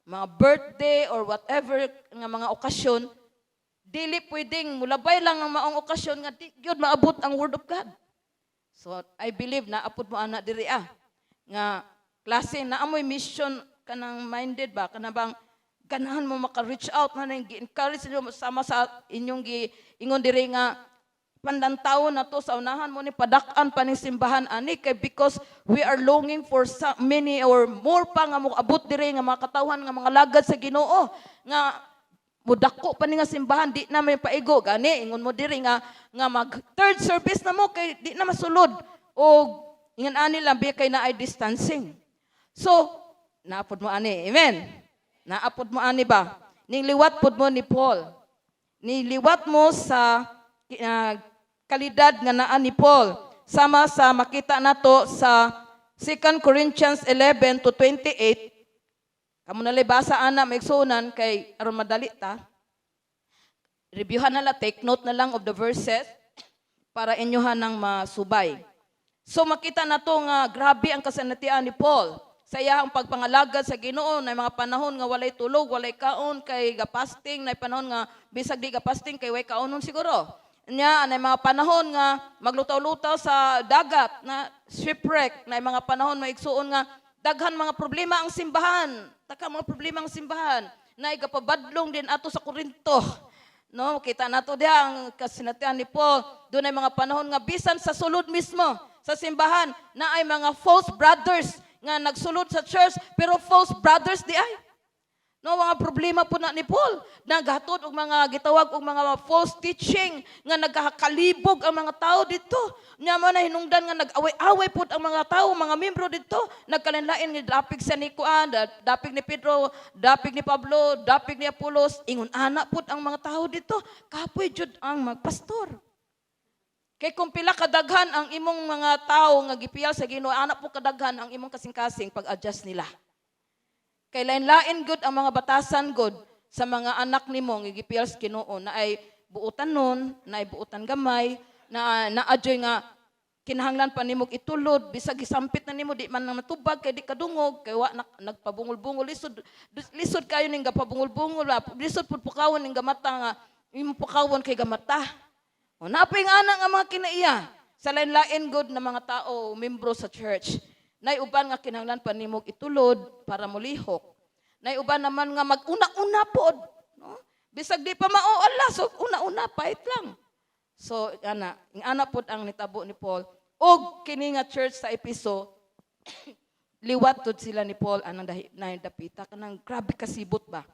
mga birthday or whatever nga mga okasyon, dili pwedeng mulabay lang ang maong okasyon nga di gyud maabot ang word of God. So I believe na apod mo ana diri nga klase na amoy mission kanang minded ba, kana bang ganahan mo maka-reach out na nang gi-encourage ninyo sama sa inyong gi ingon diri nga panlantawo na to sa unahan mo ni padak-an pa ning simbahan ani kay because we are longing for so many or more pa nga moabot diri nga mga katawhan nga mga lagad sa Ginoo nga mudako pa ni nga simbahan, di na may paigo. Gani ingon mo diri nga nga mag third service na mo kay di na masulod o ingon ani lang bi kay naay distancing. So naapod mo ani, amen? Naapod mo ani ba? Ning liwat pod mo ni Paul, niliwat mo sa kalidad nga naa ni Paul sama sa makita nato sa 2 Corinthians 11 to 28. Kamo na basa ana, maigsuonan, kay aron madali ta. Reviewhan na lang, take note na lang of the verses para inyohan ng masubay. So makita na to nga grabe ang kasanatian ni Paul sa iyang pagpangalagad sa Ginoo na mga panahon nga walay tulog, walay kaon kay ga-fasting, na panahon nga bisag di ga-fasting kay way kaonon siguro. Nya na mga panahon nga maglutaw-lutaw sa dagat na shipwreck, na mga panahon, maigsuon, nga daghan mga problema ang simbahan. Taka mga problema ang simbahan. Na igapabadlong din ato sa Korinto. No, kita nato diha ang kasinatian ni Paul. Doon ay mga panahon nga bisan sa sulod mismo sa simbahan na ay mga false brothers nga nagsulod sa church, pero false brothers di ay. No, mga problema po na ni Paul. Naghatod og mga gitawag og mga false teaching nga nagkakalibog ang mga tao dito. Nya mo na hinungdan nga nag-away-away pud ang mga tao, mga membro dito. Nagkalinlain nga dapig sa ni kuan, dapig ni Pedro, dapig ni Pablo, dapig ni Apolos, ingon ana pud ang mga tao dito. Kapoy jud ang magpastor. Kay kung pila kadaghan ang imong mga tao nga gipiyal sa Ginoo, ana po kadaghan ang imong kasing-kasing pag-adjust nila. Kay lain-lain gud ang mga batasan gud sa mga anak nimo nga gipiyal sa Ginoo, na ay buutan nun, na ay buutan gamay, na naadyoy nga kinahanglan pa nimo itulod bisag gisampit na nimo, di man na matubag kay di kadungog kay wa na, nagpabungol-bungol, lisod lisod kayo ning gapabungol-bungol, lisod pud pukawon ning gamata nga imong pukawon kay gamata. O napay nga ana nga mga kinaiya sa lain-lain gud na mga tao, membro sa church. Nay uban nga kinahanglan pa nimo itulod para molihok. Nay uban naman nga mag-una-una pod, no? Bisag di pa mao ala, so una-una pahit lang. So ana, ing ana pod ang nitabo ni Paul. Og kini nga church sa Epeso, liwat tud sila ni Paul anang dahi na dapita kanang grabe kasibot ba.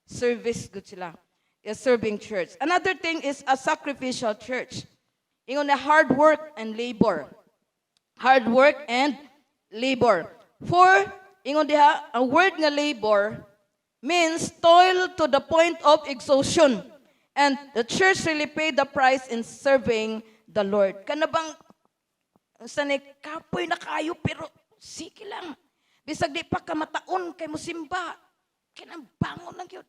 Service gud sila. A serving church. Another thing is a sacrificial church. Ingon na hard work and labor. Hard work and labor. For, ingon diha, ang word nga labor means toil to the point of exhaustion. And the church really paid the price in serving the Lord. Kana bang sa ni kapoy na kayo pero sige lang. Bisag di pa ka mataon kay musimba. Kinang bangon lang yun.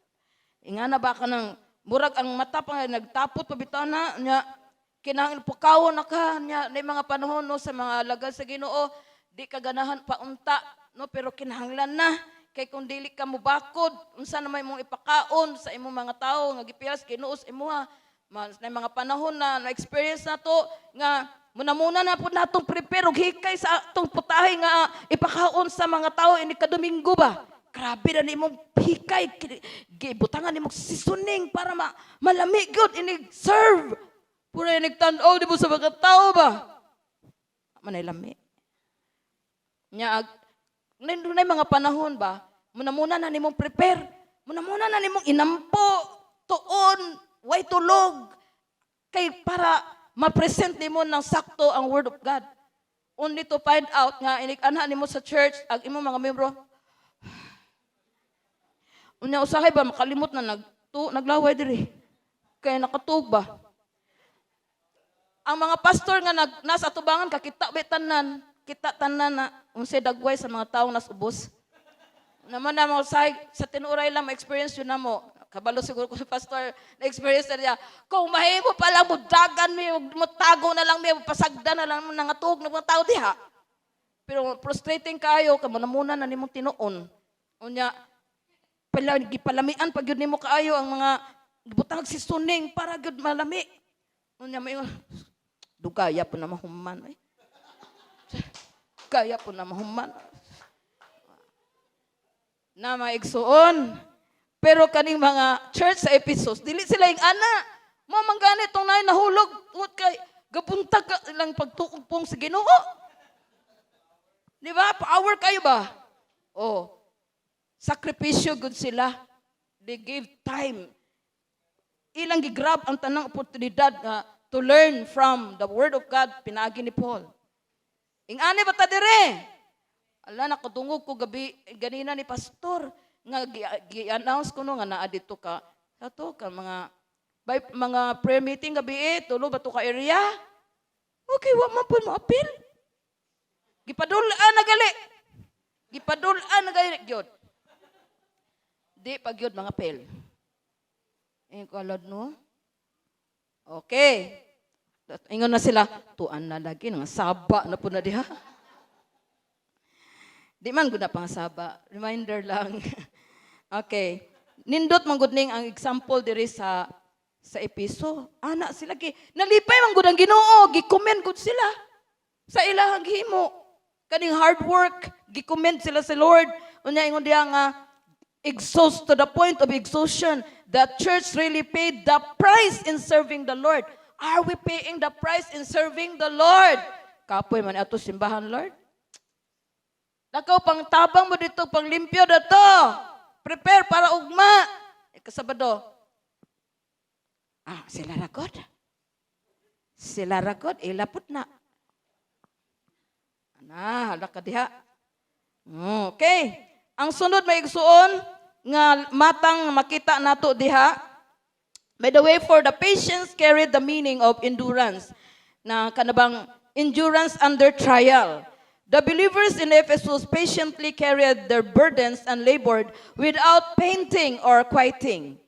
Inga na ba ka ng murag ang mata pa nga nagtapot pa bitaw na nya kinahanglan pukawon na ka nya na mga panahon, no, sa mga lagad sa Ginoo di ka ganahan paunta, no, pero kinahanglan na kay kung dili ka mubakod, unsa na may imong ipakaon sa imong mga tawo nga gipiyal sa Ginoo sa imuha? Mas na mga panahon na na-experience na to nga muna-muna na po natong prepare og hikay sa atong putahe nga ipakaon sa mga tao ini kadomingo ba. Grabe na nimong hikay, gibutangan nimong seasoning para malami gyud inig serve. Pura inig tan-aw di mo sa mga tao ba? Manay lami. Nya ag na mga panahon ba, muna-muna na nimong prepare, muna-muna na nimong inampo, tuon, way tulog, kay para ma-present nimo ng sakto ang Word of God. Only to find out nga inig anha nimo sa church ang imong mga membro. Unya usahay ba makalimot na naglaway diri. Kay nakatug ba? Ang mga pastor nga nasa atubangan kakita ba tanan, kita tanan na unsay dagway sa mga tawo nas ubos. Naman na mo usahay sa tinuray lang ma-experience yun na mo. Kabalo siguro ko sa pastor na experience na niya. Kung mahimo pa lang mo dagan mi, mo tago na lang mi, pasagda na lang mo nangatug ng mga tao diha. Pero frustrating kayo kamo na muna na nimong tinuon. Unya pala gipalamian pag yun nimo kaayo ang mga gibutang seasoning para gyud malami. Unya may dugaya po na mahuman ay. Gaya po na mahuman. Na maigsuon. Pero kaning mga church sa Ephesus, dili sila yung ana. Mo man gani tong nay nahulog tungod kay gabuntag ka ilang pagtuugpong sa Ginoo. Di ba? Power kayo ba? Oh. Sakripisyo gud sila. They gave time. Ilang gigrab ang tanang oportunidad nga to learn from the Word of God pinaagi ni Paul. Ingani ba ta dire? Ala, nakadungog ko gabi ganina ni pastor nga gi-announce ko no nga naa dito ka ato ka mga by, mga prayer meeting gabi eh, tulo ba to ka area? Okay, wa man pud mo apil. Gipadul-an na gali. Gipadul-an na gali gyud. Di pa gyud mga pel. Eh, kalad no? Okay. Ingon na sila, tuan na lagi, nga saba na po na diha. Di man gud na pangasaba. Reminder lang. Okay. Nindot man gud ning ang example diri sa Epeso. Ana sila gi nalipay man gud ang Ginoo, gi-commend gud sila sa ilahang himo. Kaning hard work, gi-commend sila sa Lord. Unya ingon diha nga exhaust to the point of exhaustion. The church really paid the price in serving the Lord. Are we paying the price in serving the Lord? Kapoy man ato simbahan, Lord. Nakaw, pang tabang mo dito, pang limpyo dito. Prepare para ugma. E, kasabado. Ah, sila ragod. Sila ragod, ilapot na. Ana, hala ka diha. Okay. Ang sunod may igsuon nga matang makita nato diha. By the way, for the patience carried the meaning of endurance. Na kanabang endurance under trial. The believers in Ephesus patiently carried their burdens and labored without fainting or quitting.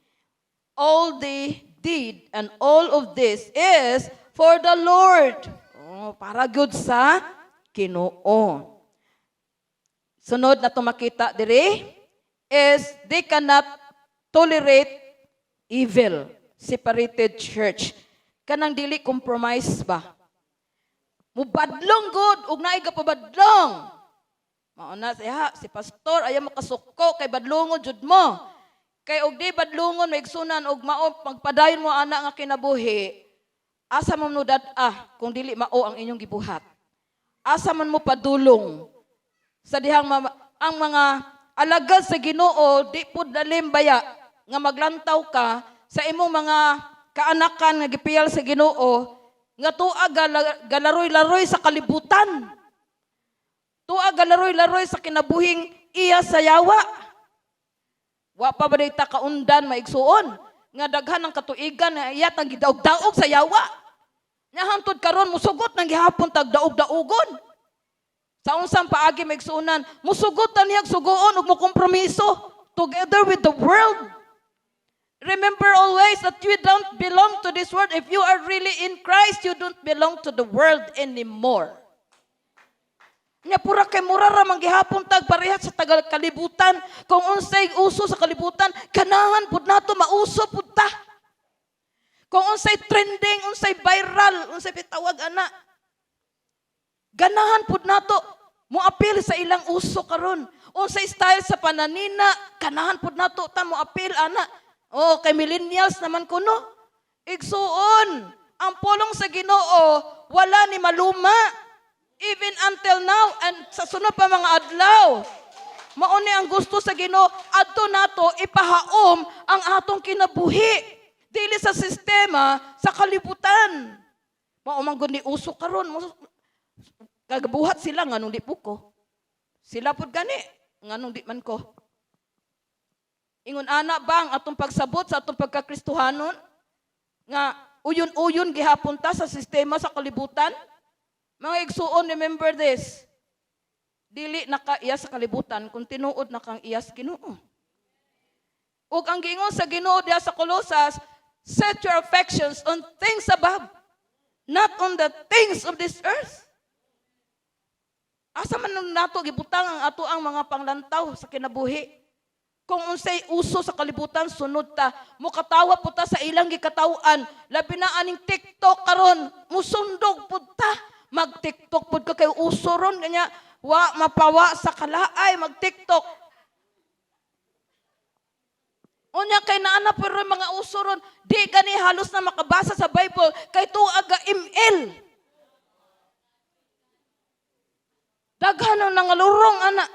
All they did and all of this is for the Lord. Oh, para good sa Ginoo. Sunod na makita diri is they cannot tolerate evil. Separated church. Kanang dili compromise ba? Mubadlong gud ug naay gapabadlong. Mao na siya, si pastor ayaw makasuko kay badlongon jud mo. Kay og di badlongon maigsunan og mao pagpadayon mo ana nga kinabuhi, asa man mo dad-a kung dili mao ang inyong gibuhat? Asa man mo padulong? Sa dihang ang mga alagad sa Ginoo di pud lalim baya nga maglantaw ka sa imong mga kaanakan nga gipiyal sa Ginoo nga tua galaroy-laroy sa kalibutan. Tua galaroy-laroy sa kinabuhing iya sa yawa. Wa pa ba ta kaundan maigsuon nga daghan ang katuigan nga iya tang gidaog-daog sa yawa. Nya hangtod karon musugot nang gihapon tag daog-daugon. Sa unsang paagi maigsuonan, musugot ta niyag sugoon ug mokompromiso together with the world. Remember always that you don't belong to this world. If you are really in Christ, you don't belong to the world anymore. Nya pura kay mura ra man gihapon tag parehas sa tagal kalibutan. Kung unsay uso sa kalibutan, ganahan pud nato mauso pud ta. Kung unsay trending, unsay viral, unsay pitawag ana. Ganahan pud nato mo apil sa ilang uso karon. Unsay style sa pananina, ganahan pud nato ta mo appeal ana. Oh, kay millennials naman kuno. Igsuon, ang pulong sa Ginoo wala ni maluma. Even until now and sa sunod pa mga adlaw. Mao ni ang gusto sa Ginoo adto nato ipahaom ang atong kinabuhi dili sa sistema sa kalibutan. Mao man gud ni uso karon, kagabuhat sila, nganong di po ko? Sila pud gani, nganong di man ko? Ingon ana ba ang atong pagsabot sa atong pagkakristohanon nga uyon-uyon gihapon ta sa sistema sa kalibutan? Mga igsuon, remember this. Dili na ka iya sa kalibutan kung tinuod na kang iya sa Ginoo. Ug ang giingon sa Ginoo diha sa Colosas, "Set your affections on things above, not on the things of this earth." Asa man nato gibutang ang ato ang mga panglantaw sa kinabuhi? Kung unsay uso sa kalibutan, sunod ta. Mukatawa po ta sa ilang gikatawan. Labi na aning TikTok karon, musundog pud ta. Mag-TikTok pud ka kay uso ron kanya, wa mapawa sa kalaay mag-TikTok. Unya kay naa na pero mga uso ron, di gani halos na makabasa sa Bible kay tuag ga ML. Daghan ang nangalurong ana.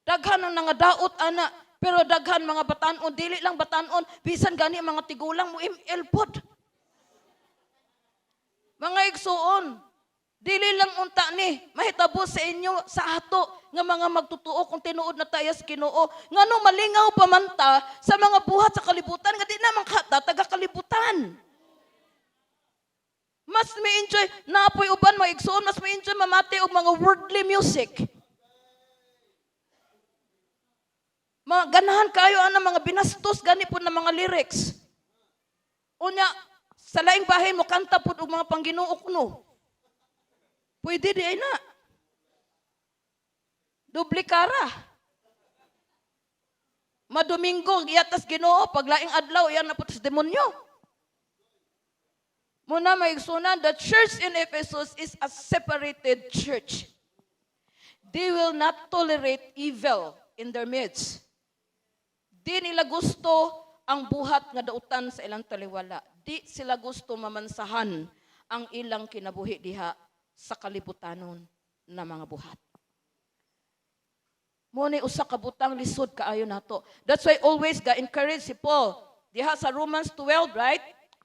Daghan ang nangadaot ana. Pero daghan mga batanon, dili lang batanon, bisan gani mga tigulang mo ML pod. Mga igsuon, dili lang unta ni mahitabo sa inyo, sa ato nga mga magtutuo kung tinuod na tayo sa Ginoo. Ngano malingaw pa man ta sa mga buhat sa kalibutan nga di naman ka ta taga kalibutan? Mas may enjoy naapoy uban, mga igsuon, mas may enjoy mamati og mga worldly music. Mga ganahan kayo ana mga binastos gani po na mga lyrics. Unya sa laing bahin mo kanta pud og mga pangginoo kuno. Pwede di ay na. Doble kara. Madomingo, iyatas Ginoo, paglaing adlaw, iyan na po tas demonyo. Muna, mga igsunan, the church in Ephesus is a separated church. They will not tolerate evil in their midst. Di nila gusto ang buhat nga dautan sa ilang taliwala. Di sila gusto mamansahan ang ilang kinabuhi diha sa kalibutanon na mga buhat. Mo ni usa ka butang lisod kaayo nato. That's why always ga encourage si Paul diha sa Romans 12, right?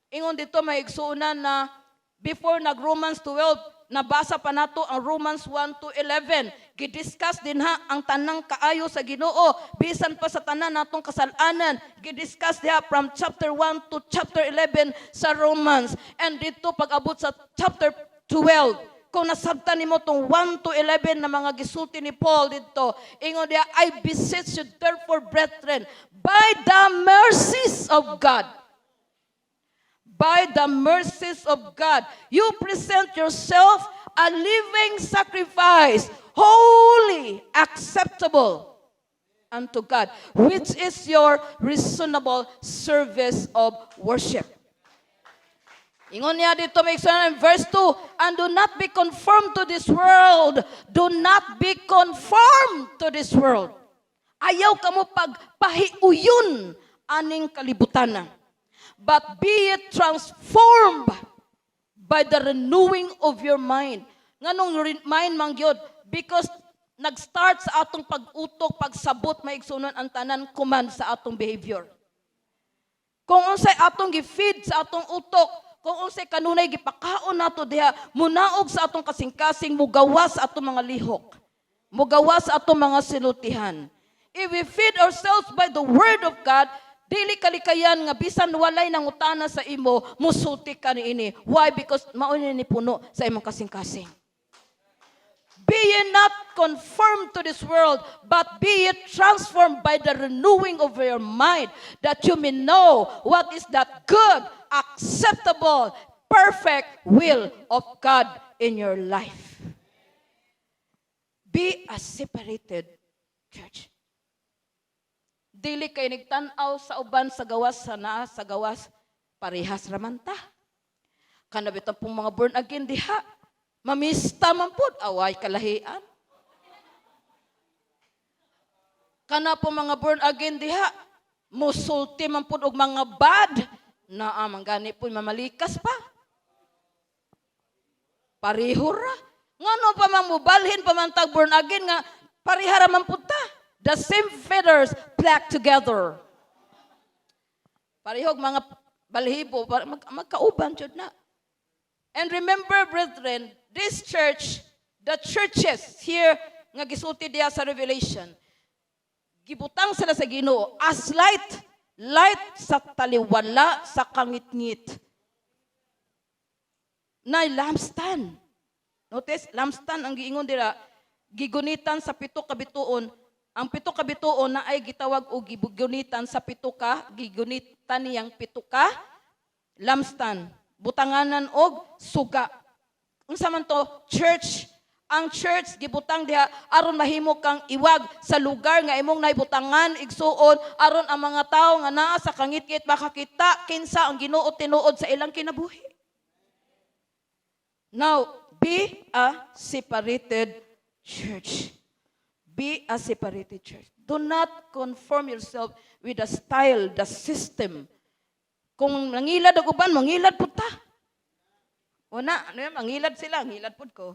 Ingon dito, may igsuonan, na before nag Romans 12, nabasa pa nato ang Romans 1 to 11. Gidiscuss din ha ang tanang kaayo sa Ginoo bisan pa sa tanan natong kasalanan. Gidiscuss diha from chapter 1 to chapter 11 sa Romans. And dito pag-abot sa chapter 12, kung nasabtan nimo tong 1 to 11 na mga gisulti ni Paul dito, ingon diya, "I beseech you therefore, brethren, by the mercies of God, by the mercies of God, you present yourself a living sacrifice, holy, acceptable unto God, which is your reasonable service of worship." Ingon niya dito, may in verse 2, "And do not be conformed to this world." Do not be conformed to this world. Ayaw kamo pagpahiuyon aning kalibutan na. "But be ye transformed by the renewing of your mind." Nganong mind man gyud? Because nag-start sa atong pag-utok, pagsabot, maigsunon, ang tanan command sa atong behavior. Kung unsay atong gi-feed sa atong utok, kung unsay kanunay gipakaon nato diha, munaog sa atong kasing-kasing, mugawas sa atong mga lihok, mugawas sa atong mga sinultihan. If we feed ourselves by the word of God, dili kalikayan nga bisan walay nangutana sa imo, musulti ka niini. Why? Because mao ni puno sa imong kasing-kasing. "Be ye not conformed to this world, but be ye transformed by the renewing of your mind, that you may know what is that good, acceptable, perfect will of God in your life." Be a separated church. Dili kay nagtan-aw sa uban sa gawas sa naa sa gawas, parehas raman ta. Kana bitang pong mga born again diha, mamista man pud, away kalahian. Kana po mga born again diha, musulti man pud og mga bad, naa man gani po mamalikas pa. Pareho ra. Ngano pa man mubalhin pa man tag born again nga pareha ra man pud ta. The same feathers flock together. Parehog mga balhibo, magkauban jud na. And remember, brethren, this church, the churches here nga gisulti diha sa Revelation, gibutang sila sa Ginoo as light, light sa taliwala sa kangitngit. Na lampstand. Notice, lampstand ang giingon dira, gigunitan sa pito ka bituon. Ang pito ka bituon na ay gitawag og gigunitan sa pito ka, gigunitan niyang pito ka lampstand. Butanganan og suga. Unsa man to? Church. Ang church gibutang diha aron mahimo kang iwag sa lugar nga imong naibutangan, igsuon, aron ang mga tawo nga naa sa kangitngit makakita kinsa ang Ginoo tinuod sa ilang kinabuhi. Now, be a separated church. Be a separated church. Do not conform yourself with the style, the system. Kung nangilad ang uban, mangilad pud ta. Una, ano yan, mangilad sila, ngilad pud ko.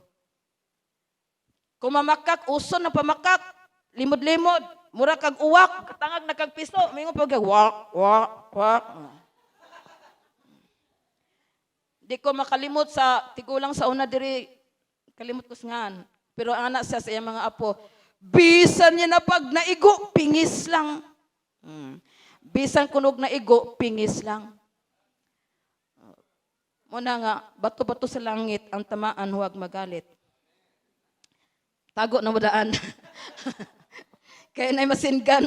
Kung mamakak, uso na pamakak, limod-limod, mura kag uwak, katangag na kag piso, mingon pag wak, wak, wak. Di ko makalimot sa tigulang sa una diri, kalimot ko ngan. Pero anak siya sa iyang mga apo, bisan niya na pag naigo, pingis lang. Bisan kunog naigo, pingis lang. Muna nga, bato-bato sa langit, ang tamaan, huwag magalit. Tago na mo daan. Kaya na'y masinggan.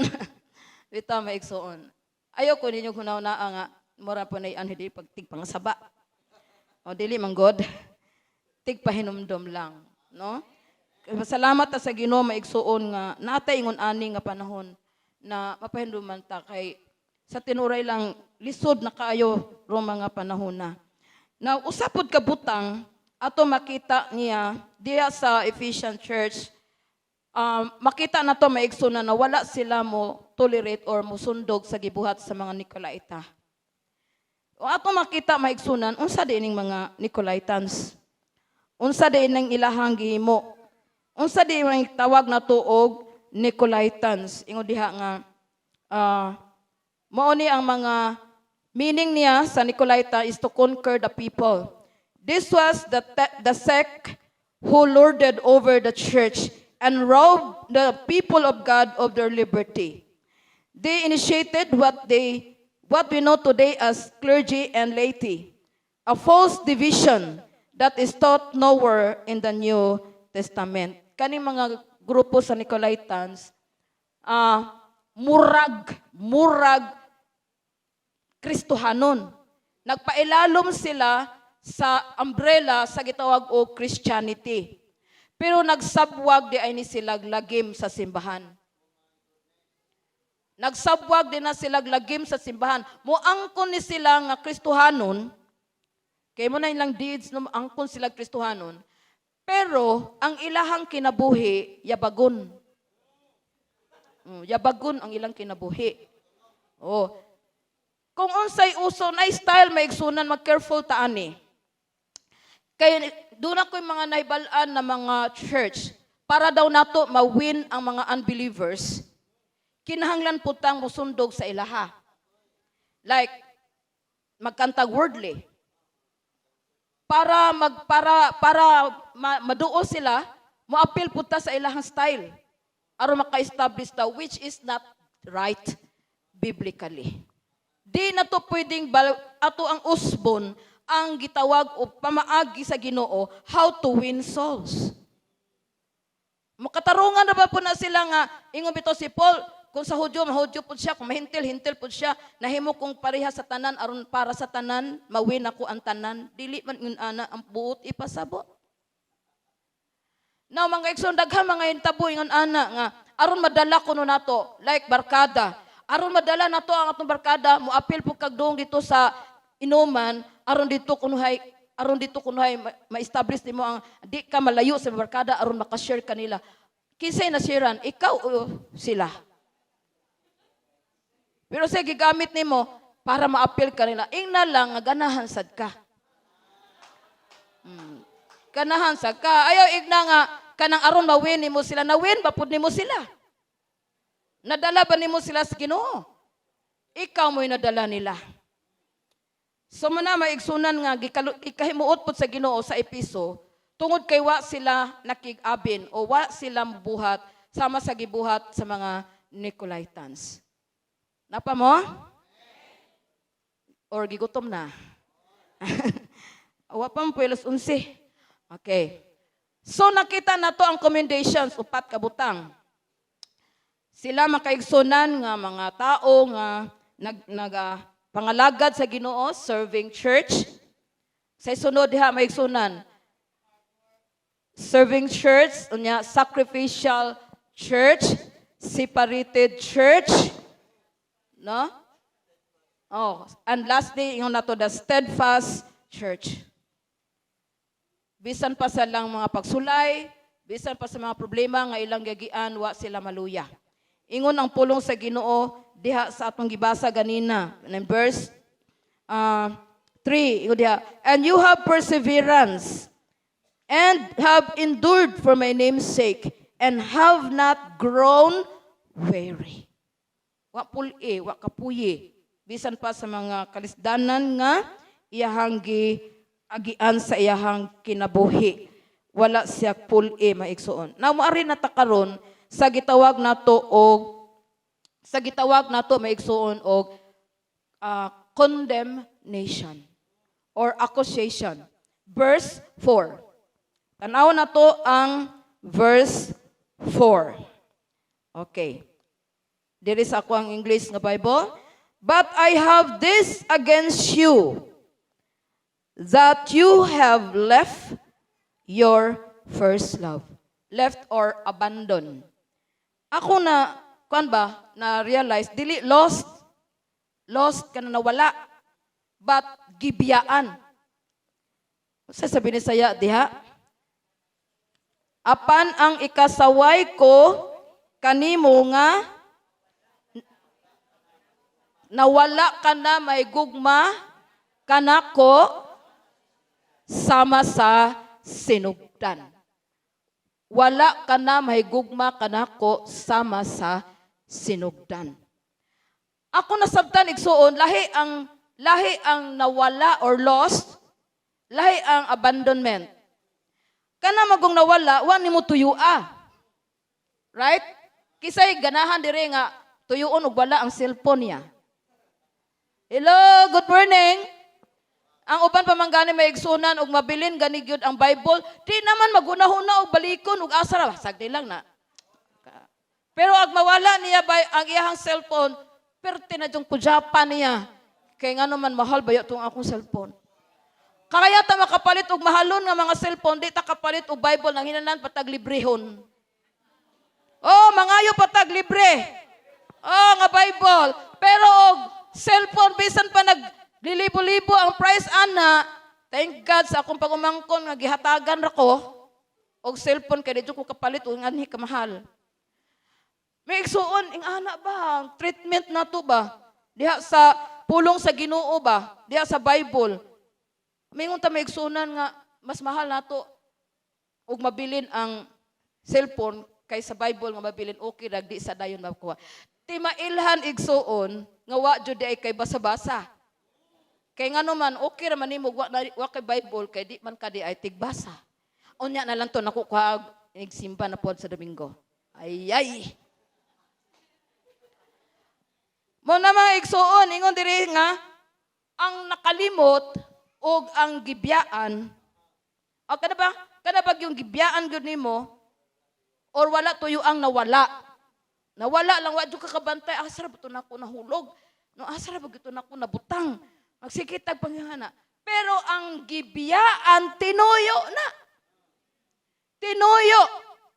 Bitaw, mga igsuon. Ayaw ko ninyo hunaw-naa nga, mura po na yan, hindi pagtig pangasaba. O dili man God. Tigpahinumdom lang. No? Salamat ta sa Ginoo, mga igsuon, nga natay ingon ani nga panahon na mapahinumduman ta kay sa tinuray lang lisod na kaayo ro mga panahon na. Now, usa pod ka butang ato makita niya diha sa Ephesian Church, makita na to, mga igsoon, na wala sila mo tolerate or mo sundog sa gibuhat sa mga Nicolaita. O ato makita, mga igsunan, unsa diay ning mga Nicolaitans? Unsa diay ning ilahang gihimo? Unsa diay ang tawag na og Nicolaitans? Ingon diha nga mao ni ang mga meaning niya sa Nicolaita is to conquer the people. This was the sect who lorded over the church and robbed the people of God of their liberty. They initiated what we know today as clergy and laity, a false division that is taught nowhere in the New Testament. Kaning mga grupo sa Nicolaitans, murag Kristohanon. Nagpailalom sila sa umbrella sa gitawag og Christianity. Pero nagsabwag di ay ni sila lagim sa simbahan. Nagsabwag din na sila lagim sa simbahan. Moangkon ni sila nga Kristohanon, kay mo na ilang deeds no angkon sila Kristohanon, pero ang ilahang kinabuhi yabagon. Yabagon ang ilang kinabuhi. Oh. Kung unsay uso na style, mga igsunan, mag-careful ta ani. Kay doon ako yung mga nahibalaan na mga church para daw nato ma-win ang mga unbelievers, kinahanglan pud tang musundog sa ilaha. Like magkantag worldly. Para maduol sila, moapil pud ta sa ilahang style aron maka-establish ta, which is not right biblically. Di na to pwedeng ato ang usbon ang gitawag o pamaagi sa Ginoo how to win souls. Makatarungan na ba po na sila nga ingon bitaw si Paul, kung sa Hudyo, mahudyo pud siya, kung mahintil, hintil pud siya, nahimo kong pareha sa tanan aron para sa tanan mawin ako ang tanan. Dili man yun ana ang buot ipasabot. Now, mga igsoon, daghan mga hintabo ingon ana nga aron madala kuno nato like barkada. Aron madala nato ang atong barkada, moapil po kag dong dito sa inuman aron dito kunuhay ma-establish nimo ang di ka malayo sa barkada aron makashare kanila. Kinsay nasiran, ikaw o sila? Pero sa gigamit nimo para maapil kanila, ingna lang nga ganahan sad ka. Ganahan sad ka. Ayaw igna nga kanang aron ma-win nimo sila, na-win ba pud nimo sila? Nadala ba nimo sila sa Ginoo? Ikaw mo'y nadala nila. So mao na, maigsunan, nga ikahimuot pud sa Ginoo sa Epeso tungod kay wa sila nakig-abin o wa sila mubuhat sama sa gibuhat sa mga Nicolaitans. Napa mo? Or gigutom na? Wa pa mo alas 11. Okay. So nakita na to ang commendations, upat ka butang. Sila makaigsunan nga mga tao nga nag, nag pangalagad sa Ginoo, serving church. Sa sunod diha, maigsunan, serving church, unya sacrificial church, separated church, no? Oh, and lastly, ingon nato, the steadfast church. Bisan pa sa lang mga pagsulay, bisan pa sa mga problema nga ilang giagian, wa sila maluya. Ingon ang pulong sa Ginoo diha sa atong gibasa ganina in verse 3, ingon diha, "And you have perseverance and have endured for my name's sake and have not grown weary." Wa pul-i, wa kapuyi. Bisan pa sa mga kalisdanan nga iyahang giagian sa iyahang kinabuhi. Wala siya pul-i, maigsuon. Now, maari na ta karon sa gitawag nato, maigsuon, og condemnation or accusation. Verse 4. Tanaw na to ang verse 4. Okay. Diri sa ako ang English nga Bible. "But I have this against you, that you have left your first love." Left or abandon. Ako na, kuan ba, na realize, dili lost. Lost ka na nawala. But gibiyaan. Sa sabi ni saya diha, "Apan ang ikasaway ko kanimo nga nawala ka na may gugma kanako sama sa sinugdan." Wala ka na may gugma kanako sama sa sinugdan. Ako nasabtan, igsuon, lahi ang nawala or lost, lahi ang abandonment. Kana magong nawala, wa nimo tuyua. Right? Kisay ganahan dire nga tuyuon og wala ang cellphone niya? Hello, good morning. Ang uban pa man gani, may igsunan, og mabilin gani gyud ang Bible, di naman magunahuna og balikon og asa ra, sagdi lang na. Pero ag mawala niya bay ang iyahang cellphone, perte na yung kujapa niya. Kay ngano man, mahal ba tong akong cellphone? Kaya ta makapalit og mahalon nga mga cellphone, di ta kapalit og Bible nang hinanan patag librehon. Oh, mangayo patag libre. Oh, nga Bible. Pero og cellphone, bisan pa nag lilibo-libo ang price ana, thank God sa akong pagumangkon nga gihatagan ra ko og cellphone kay di ko kapalit og nganhi kamahal. May igsuon, ing ana ba, ang treatment na to ba? Diha sa pulong sa Ginoo ba? Diha sa Bible. Mingon ta, may igsuonan, nga mas mahal nato og mabilin ang cellphone kaysa Bible nga mabilin, okay ra, di sa dayon makuha. Ti mailhan, igsuon, nga wa jud ay kay basa-basa. Kay ngano man, okay ra man nimo wa, na, wa kay Bible kay di man ka di ay tigbasa. Unya na lang to nakukuha nigsimba na pod sa Domingo. Ay ay. Mo na, mga igsuon, ingon diri nga ang nakalimot og ang gibiyaan. O kana ba yung gibiyaan gyud nimo or wala tuyo ang nawala? Nawala lang, wa jud ka kabantay, asa ra ba to nako nahulog? No, asa ra ba gyud to nako nabutang? Magsikitag panghana. Pero ang gibiyaan, tinuyo na. Tinuyo.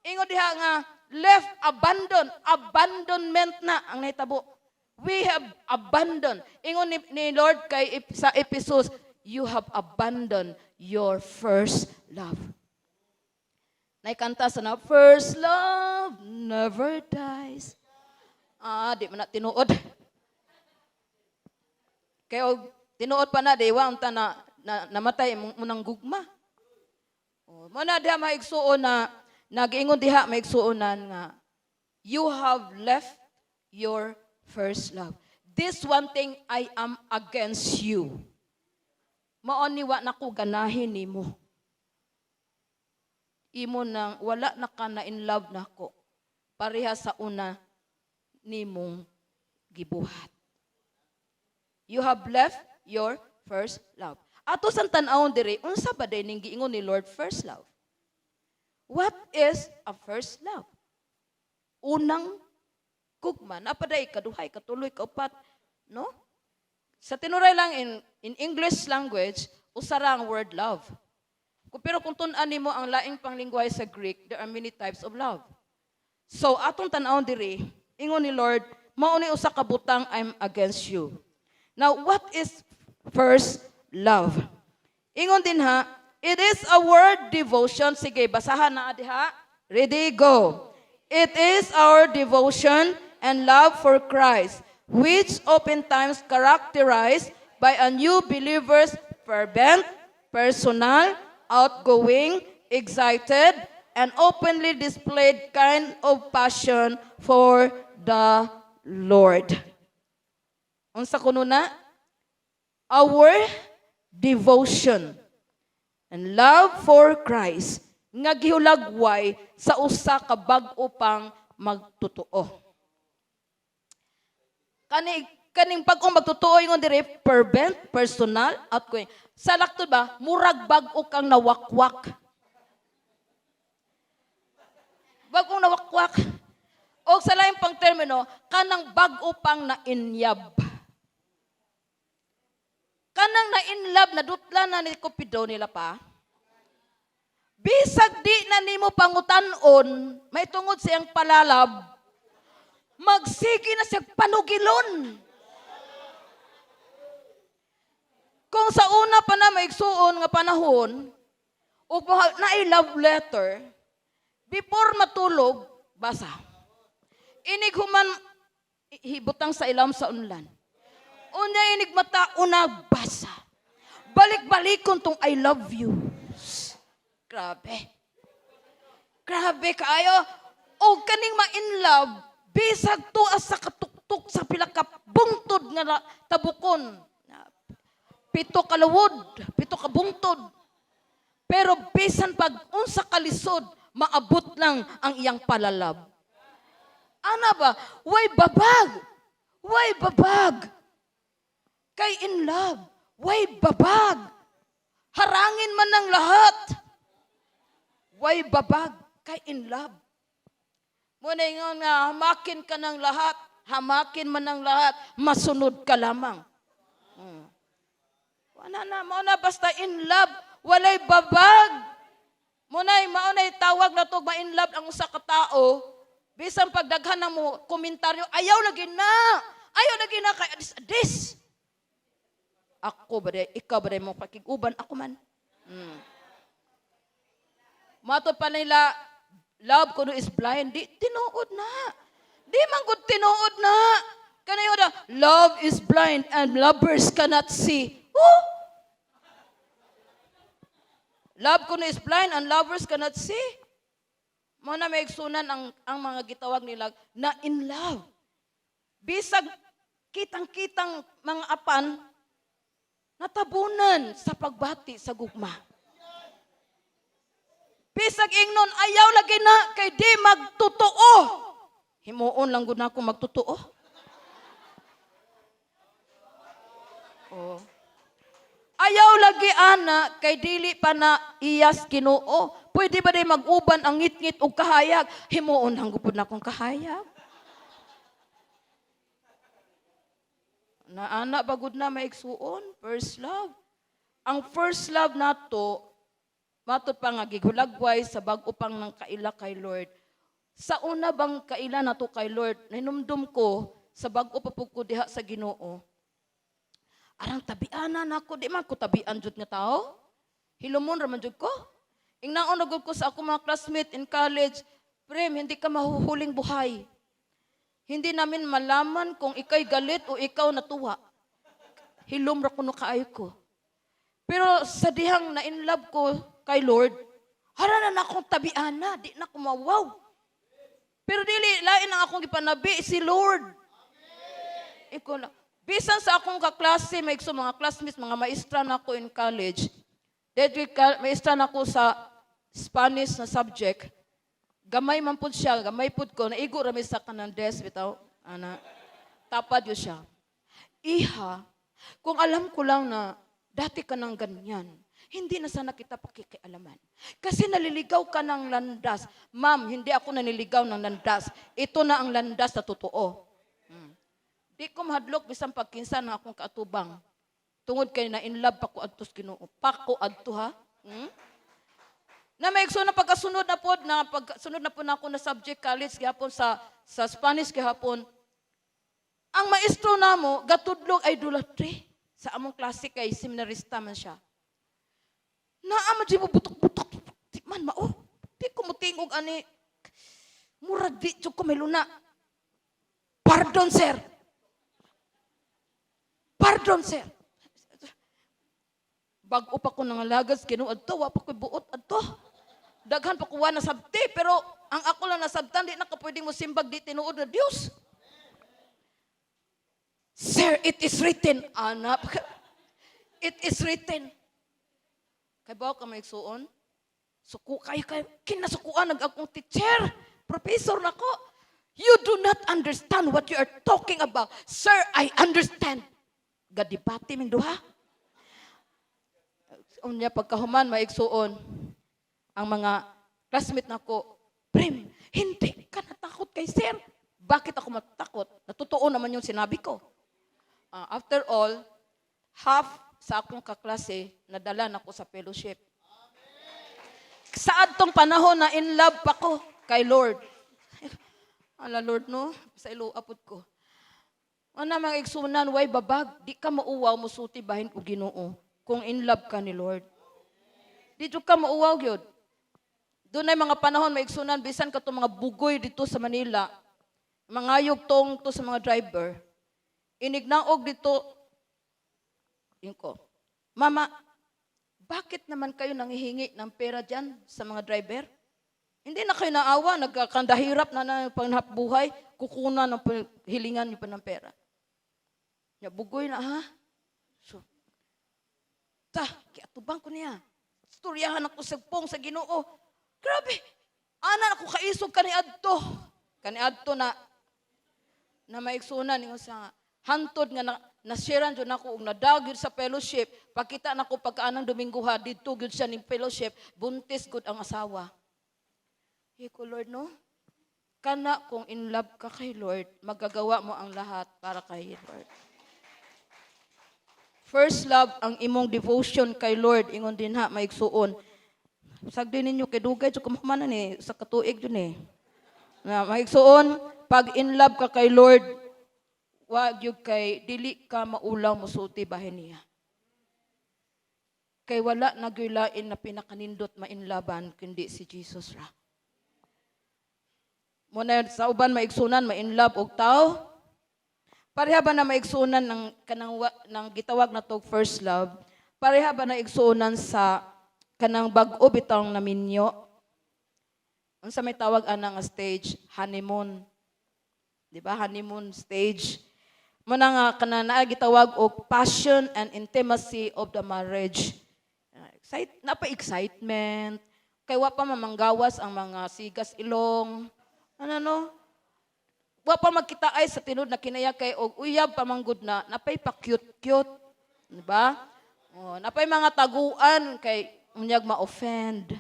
Ingon diha nga left, abandon, abandonment na ang nahitabo. We have abandoned. Ingon ni Lord kay sa Ephesus, "You have abandoned your first love." Naikanta sa na, "First love never dies." Ah, di man na tinuod. Kay og tinuod pa na di wa unta na namatay imong unang gugma. Oh, mo na diha, mga igsuon, na nagiingon diha, mga igsuonan, nga you have left your first love. This one thing I am against you. Mao ni wa nako ganahin nimo. Imo nang wala na ka na in love nako. Pareha sa una nimong gibuhat. You have left your first love. Ato sang tan-awon diri, unsa ba day ning giingon ni Lord, first love? What is a first love? Unang gugma. Napaday kaduhay, katuloy, kaupat, no? Sa tinuray lang in English language, usa ra ang word love. Pero kung tun-an nimo ang laing panglingwahe sa Greek, there are many types of love. So atong tan-awon diri, ingon ni Lord, mao ni usa ka butang I'm against you. Now, what is first love? Ingon din ha, it is a word devotion. Sige, basahan na diha. Ready, go. It is our devotion and love for Christ, which oftentimes characterized by a new believer's fervent, personal, outgoing, excited, and openly displayed kind of passion for the Lord. Unsa kuno na? Our devotion and love for Christ nga gihulagway sa usa ka bag-o pang magtotoo. Kani kaning bag-ong magtotoo, ingon dire, fervent, personal, outgoing. Sa laktod ba, murag bag-o kang nawakwak. Bag-ong nawakwak. O sa laing pang termino, kanang bag-o pang nainyab. Kanang na in love, nadutla na ni Cupido nila pa. Bisag di na nimo pangutan-on, may tungod siyang palalab, magsige na siya panugilon. Kung sa una pa na maigsuon nga panahon, ug naay love letter, before matulog, basa. Inig human, hibutang sa ilam sa unlan. Unya inig mata, una basa. Balik-balikon tong "I love you." Grabe. Grabe kaayo. O kaning ma-in love, bisag tuas sa katuktok sa pila ka bungtod nga tabukon. Pito ka luwod, pito ka bungtod. Pero bisan pag unsa kalisod, maabot lang ang iyang palalab. Ana ba? Way babag. Way babag. Kay in love. Way babag. Harangin man ng lahat. Way babag. Kay in love. Muna ingon nga, hamakin ka ng lahat. Hamakin man ng lahat. Masunod ka lamang. Wala na, mao na basta in love, walay babag. Munay mao nay tawag na to, ma-in love ang usa ka tao. Bisan pagdaghan ng mo komentaryo, ayaw lagi na. Ayaw lagi na kay adis adis. Ako ba day, ikaw ba day mo pakig-uban ako man. Matod pa nila, love kuno is blind. Di tinuod na. Di man gud tinuod na. Kanayo da, love is blind and lovers cannot see. Oh! Love kuno is blind and lovers cannot see. Mo na may igsunan ang mga gitawag nila na in love. Bisag kitang-kitang mga apan natabunan sa pagbati sa gugma. Bisag ingnon, ayaw lagi na kay di magtotoo. Himuon lang gud nako magtotoo. Oh. Ayaw lagi ana kay dili pa na iyas Ginoo. Pwede ba day mag-uban ang ngit-ngit og kahayag? Himuon lang gud na akong kahayag. Na ana ba gud na maigsuon? First love. Ang first love nato matud pa nga gihulagway sa bag-o pang nang kaila kay Lord. Sa una bang kaila nato kay Lord, nahinumdum ko sa bag-o pa pud ko diha sa Ginoo. Arang tabianan nako, di man ko tabian jud nga tao. Hilumon ra man jud ko. Ingnaon na gud ko sa ako mga classmate in college, "Prem, hindi ka mahuhuling buhay. Hindi namin malaman kung ika'y galit o ikaw natuwa. Hilom ra kuno kaayo ko. Pero sa dihang na in love ko kay Lord, hara na akong tabiana, di na ko mawaw. Pero dili lain ang akong gipanabi si Lord. Iko na. Bisan sa akong kaklase, may igso mga classmates, mga maestra na ako in college. Dahil maestra na ako sa Spanish na subject. Gamay man pud siya, gamay pud ko, naigo rami sa kanang desk, bitaw, ana. Tapad yun siya. "Iha, kung alam ko lang na dati ka ng ganyan, hindi na sana kita pakikialaman. Kasi naliligaw ka ng landas." "Ma'am, hindi ako naniligaw ng landas. Ito na ang landas na totoo." Di ko mahadlok bisan pagkinsa ng akong kaatubang. Tungod kay na in love pa ko adto sa Ginoo. Pa ko adto, ha. Na may igsoon na pagkasunod na pod na pagsunod na po na ako na subject college gihapon sa Spanish gihapon. Ang maestro namo gatudlog idolatry sa among klase kay seminarista man siya. Naa man di mo butok-butok. Di man mao. Di ko motingog ani. Murag di jud ko may luna. "Pardon, sir. Pardon, sir." Bag-o pa ko nangalagas Ginoo adto, wa pa ko buot adto. Daghan pa ko wa nasabti, pero ang ako lang nasabtan, di na ka pwedeng mo simbag di tinuod na Dios. "Sir, it is written," anak. "It is written." Kay bawo ka may igsuon? Suko kayo kay kinasukuan nag akong teacher. Professor nako. "You do not understand what you are talking about." "Sir, I understand." Gadibati ming duha. Unya pagkahuman, maigsuon, ang mga classmate nako, "Prim, hindi ka natakot kay sir." "Bakit ako matakot? Natotoo naman yung sinabi ko." After all, half sa akong kaklase, nadala nako sa fellowship. Sa adtong panahon na in love pa ko kay Lord. Ala Lord, no, sa ilo apod ko. Ana mga igsunan, way babag, di ka mauwaw musulti bahin og Ginoo kung in love ka ni Lord. Di jud ka mauwaw gyud. Doon ay mga panahon, maigsunan, bisan kato mga bugoy dito sa Manila, mangayog tong to sa mga driver, inignaog dito, yun ko, "Mama, bakit naman kayo nanghihingi ng pera dyan sa mga driver? Hindi na kayo naawa, nagkakandahirap na na panghanap buhay, kukuna ng hilingan niyo pa ng pera." Ya, bugoy na ha. So, ta, kiatubang ko niya. Storyahan ako sa pong sa Ginoo. Grabe. Ana ako kaisog kani adto. Kani adto na na maigsunan ningon sa hantod nga na nasharean jud nako og nadag gyud sa fellowship. Pakita nako pagkaanang Domingo ha, didto gyud siya ning fellowship, buntis gud ang asawa. Iko, "Lord, no, kana kung in love ka kay Lord, magagawa mo ang lahat para kay Lord." First love ang imong devotion kay Lord, ingon din ha, maigsuon. Sagdi ninyo kay dugay jud kumaman ni sa katuig jud ni. Na maigsuon, pag in love ka kay Lord, wa gyud kay dili ka maulaw mosulti bahin niya. Kay wala na gyud lain na pinakanindot mainlaban kundi si Jesus ra. Mo na sa uban, maigsunan, ma-in love og tao. Pareha ba na maigsunan ng kanang ng gitawag na tog first love? Pareha ba na igsunan sa kanang bag-o bitawng naminyo? Unsa may tawag ana nga stage? Honeymoon. Di ba? Honeymoon stage. Mo na nga kana naa gitawag og passion and intimacy of the marriage. Excite, napa excitement. Kay wa pa mamanggawas ang mga sigas ilong. Ano no? Wa pa magkita ay sa tinud na kinaya kay og uyab pa manggod na napay pa cute cute. Di ba? Oh, napay mga taguan kay unyag ma-offend.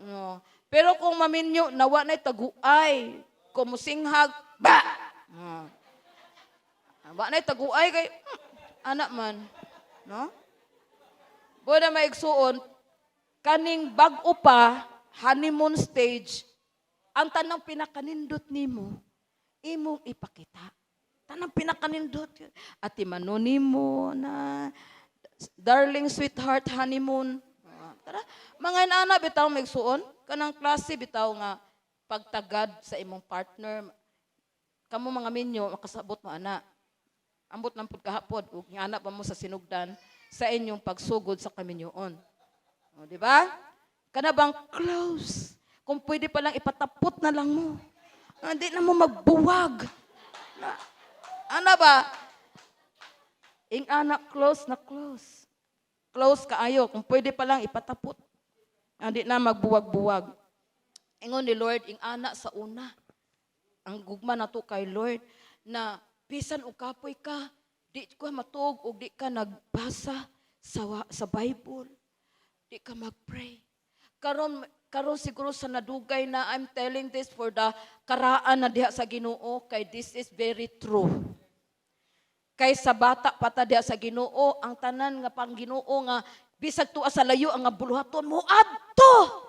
No. Pero kung maminyo na wa nay taguay, kung musinghag ba. Oh. Wa nay taguay kay anak man, no? Buda maigsuon, kaning bag-o pa, honeymoon stage, ang tanang pinakanindot nimo, imong ipakita. Tanang pinakanindot. Ati mano nimo na, darling, sweetheart, honeymoon. Ah, tara, mga inana bitaw maigsuon, kanang klase bitaw nga pagtagad sa imong partner. Kamo mga minyo, makasabot mo ana. Ambot lang pud kahapon ug ingana pa mo sa sinugdan sa inyong pagsugod sa kaminyoon. O, di ba? Kana bang close? Kung pwede pa lang, ipatapot na lang mo. Hindi na mo magbuwag. Na, ano ba? Ing anak, close na close. Close kaayo. Kung pwede pa lang, ipatapot. Hindi na magbuwag-buwag. Ingon ni Lord, ing ana sa una. Ang gugma nato kay Lord na bisan og kapoy ka, di ka matuog og di ka nagbasa sa Bible. Di ka mag-pray. Karon karon siguro sa nadugay na, I'm telling this for the karaan na diha sa Ginoo, kay this is very true. Kay sa bata pa ta diha sa Ginoo, ang tanan nga pang Ginoo nga bisag tuwa sa layo ang nga buluhaton mo adto.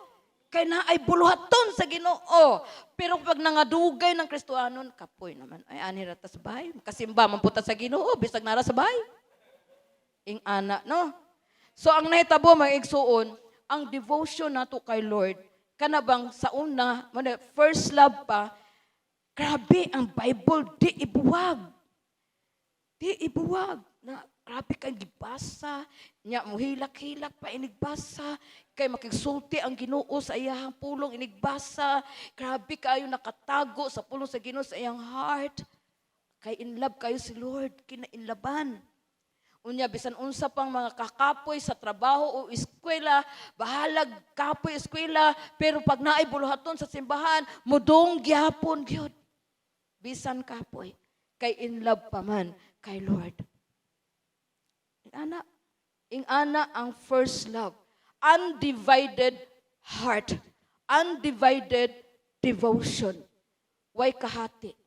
Kay naay buluhaton sa Ginoo. Pero pag nangadugay ng Kristohanon, kapoy naman. Ay, ani ra ta sa bahay. Kasimba man puta sa Ginoo bisag nara sa bahay. Ing ana, no? So ang nahitabo, mga igsuon, ang devotion nato kay Lord, kana bang sa una, mao first love pa, grabe ang Bible, di ibuwag. Di ibuwag. Na, grabe kay gibasa. Nya muhilak-hilak pa inigbasa. Kay makigsulti ang Ginoo sa iyang pulong inigbasa. Grabe kayo nakatago sa pulong sa Ginoo sa iyang heart. Kay in love kayo si Lord, kinainlaban. Unya, bisan unsa pang mga kakapoy sa trabaho o eskwela, bahalag kapoy eskwela, pero pag naay buluhaton sa simbahan, mudong gyapon gyud. Bisan kapoy, kay in love pa man kay Lord. Ing ana ang first love. Undivided heart. Undivided devotion. Way kahati.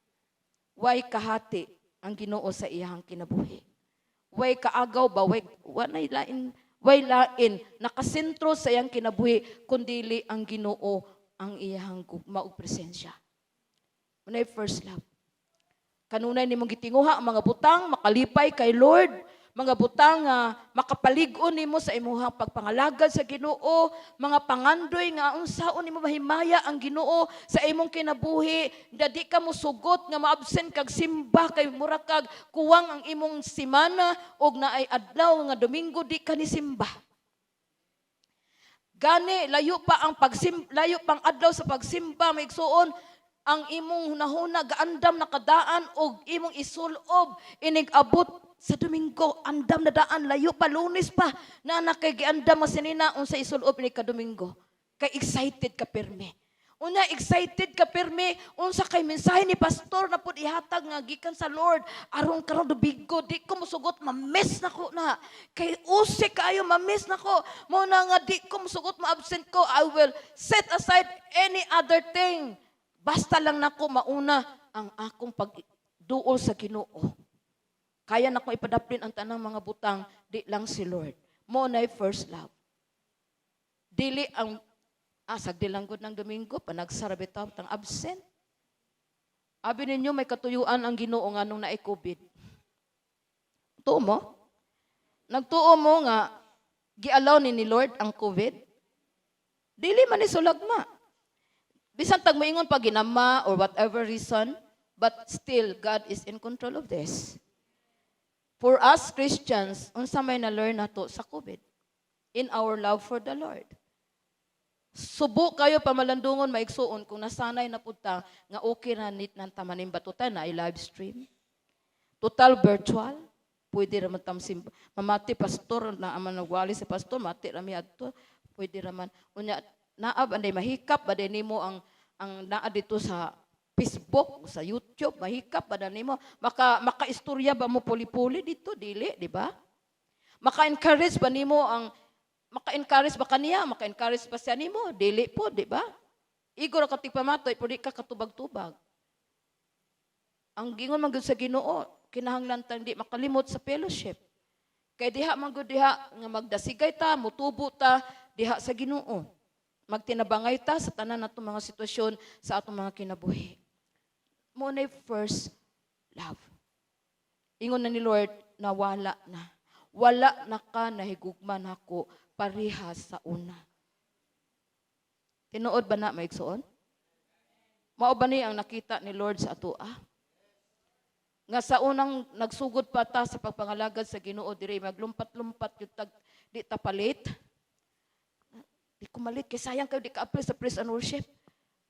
Way kahati ang Ginoo sa iyang kinabuhi. Way kaagaw ba, way walay lain, way lain nakasentro sa iyang kinabuhi kundili ang Ginoo, ang iyang gugma ug presensya. Unay first love. Kanunay nimong gitinguha ang mga butang makalipay kay Lord, mga butang nga makapalig-on nimo sa imuhang pagpangalagad sa Ginoo, mga pangandoy nga unsaon nimo mahimaya ang Ginoo sa imong kinabuhi, da di ka mosugot nga ma-absent kag simba kay mura kag kuwang ang imong simana og naay adlaw nga Domingo di ka ni simba. Gani layo pang adlaw sa pagsimba, mga igsuon, ang imong hunahuna gaandam na kadaan og imong isulob inig abot sa Domingo, andam na daan, layo pa, Lunes pa na na kay giandam mo sinina unsa isulob inig ka Domingo, kay excited ka pirmi. Unya, excited ka pirmi unsa kay mensahe ni pastor na pud ihatag nga gikan sa Lord aron karon Domingo di ko mosugot, ma-miss nako na, kay usik kaayo ma-miss nako. Mo na nga di ko mosugot ma-absent ko. I will set aside any other thing, basta lang nako mauna ang akong pagduol sa Ginoo. Kaya nako ipadaplin ang tanang mga butang, di lang si Lord. Mo na first love. Dili ang sagdi lang gud ng Domingo, panagsara bitaw tang absent. Abi ninyo, may katuyuan ang Ginoo nga nung naay COVID. Tuo mo? Nagtuo mo nga gialaw ni Lord ang COVID? Dili man ni sulagma. Bisan tag moingon pa ginama or whatever reason, but still God is in control of this. For us Christians, unsa may na-learn nato sa COVID? In our love for the Lord. Subo kayo pamalandungon, maigsuon, kung nasanay na pud ta nga okay na nit nang tamanimba, total na live stream. Total virtual. Pwede raman tam simba. Mamati pastor na aman nagwali sa pastor, mati rami adto. Pwede raman. Unya naa ba mahikap ba nimo ang naa dito sa Facebook, sa YouTube, mahikap ba na nimo? Maka makaistorya ba mo puli-puli dito? Dili, di ba? Maka-encourage ba nimo ang maka-encourage ba kaniya? Maka-encourage ba siya nimo? Dili po, di ba? Igo ra ka tigpamatoy, pero di ka katubag-tubag. Ang gingon man gud sa Ginoo, kinahanglan tang di makalimot sa fellowship. Kay diha man gud diha nga magdasigay ta, mutubo ta diha sa Ginoo. Magtinabangay ta sa tanan natong mga sitwasyon sa atong mga kinabuhi. Mo na first love. Ingon na ni Lord na wala na. Wala na ka nahigugma nako parehas sa una. Tinuod ba na, maigsuon? Mao ba ni ang nakita ni Lord sa atoa? Nga sa unang nagsugod pa ta sa pagpangalagad sa Ginoo diri, maglumpat-lumpat yung tag di ta palit. Di ko malit kay sayang kayo di ka apply sa praise and worship.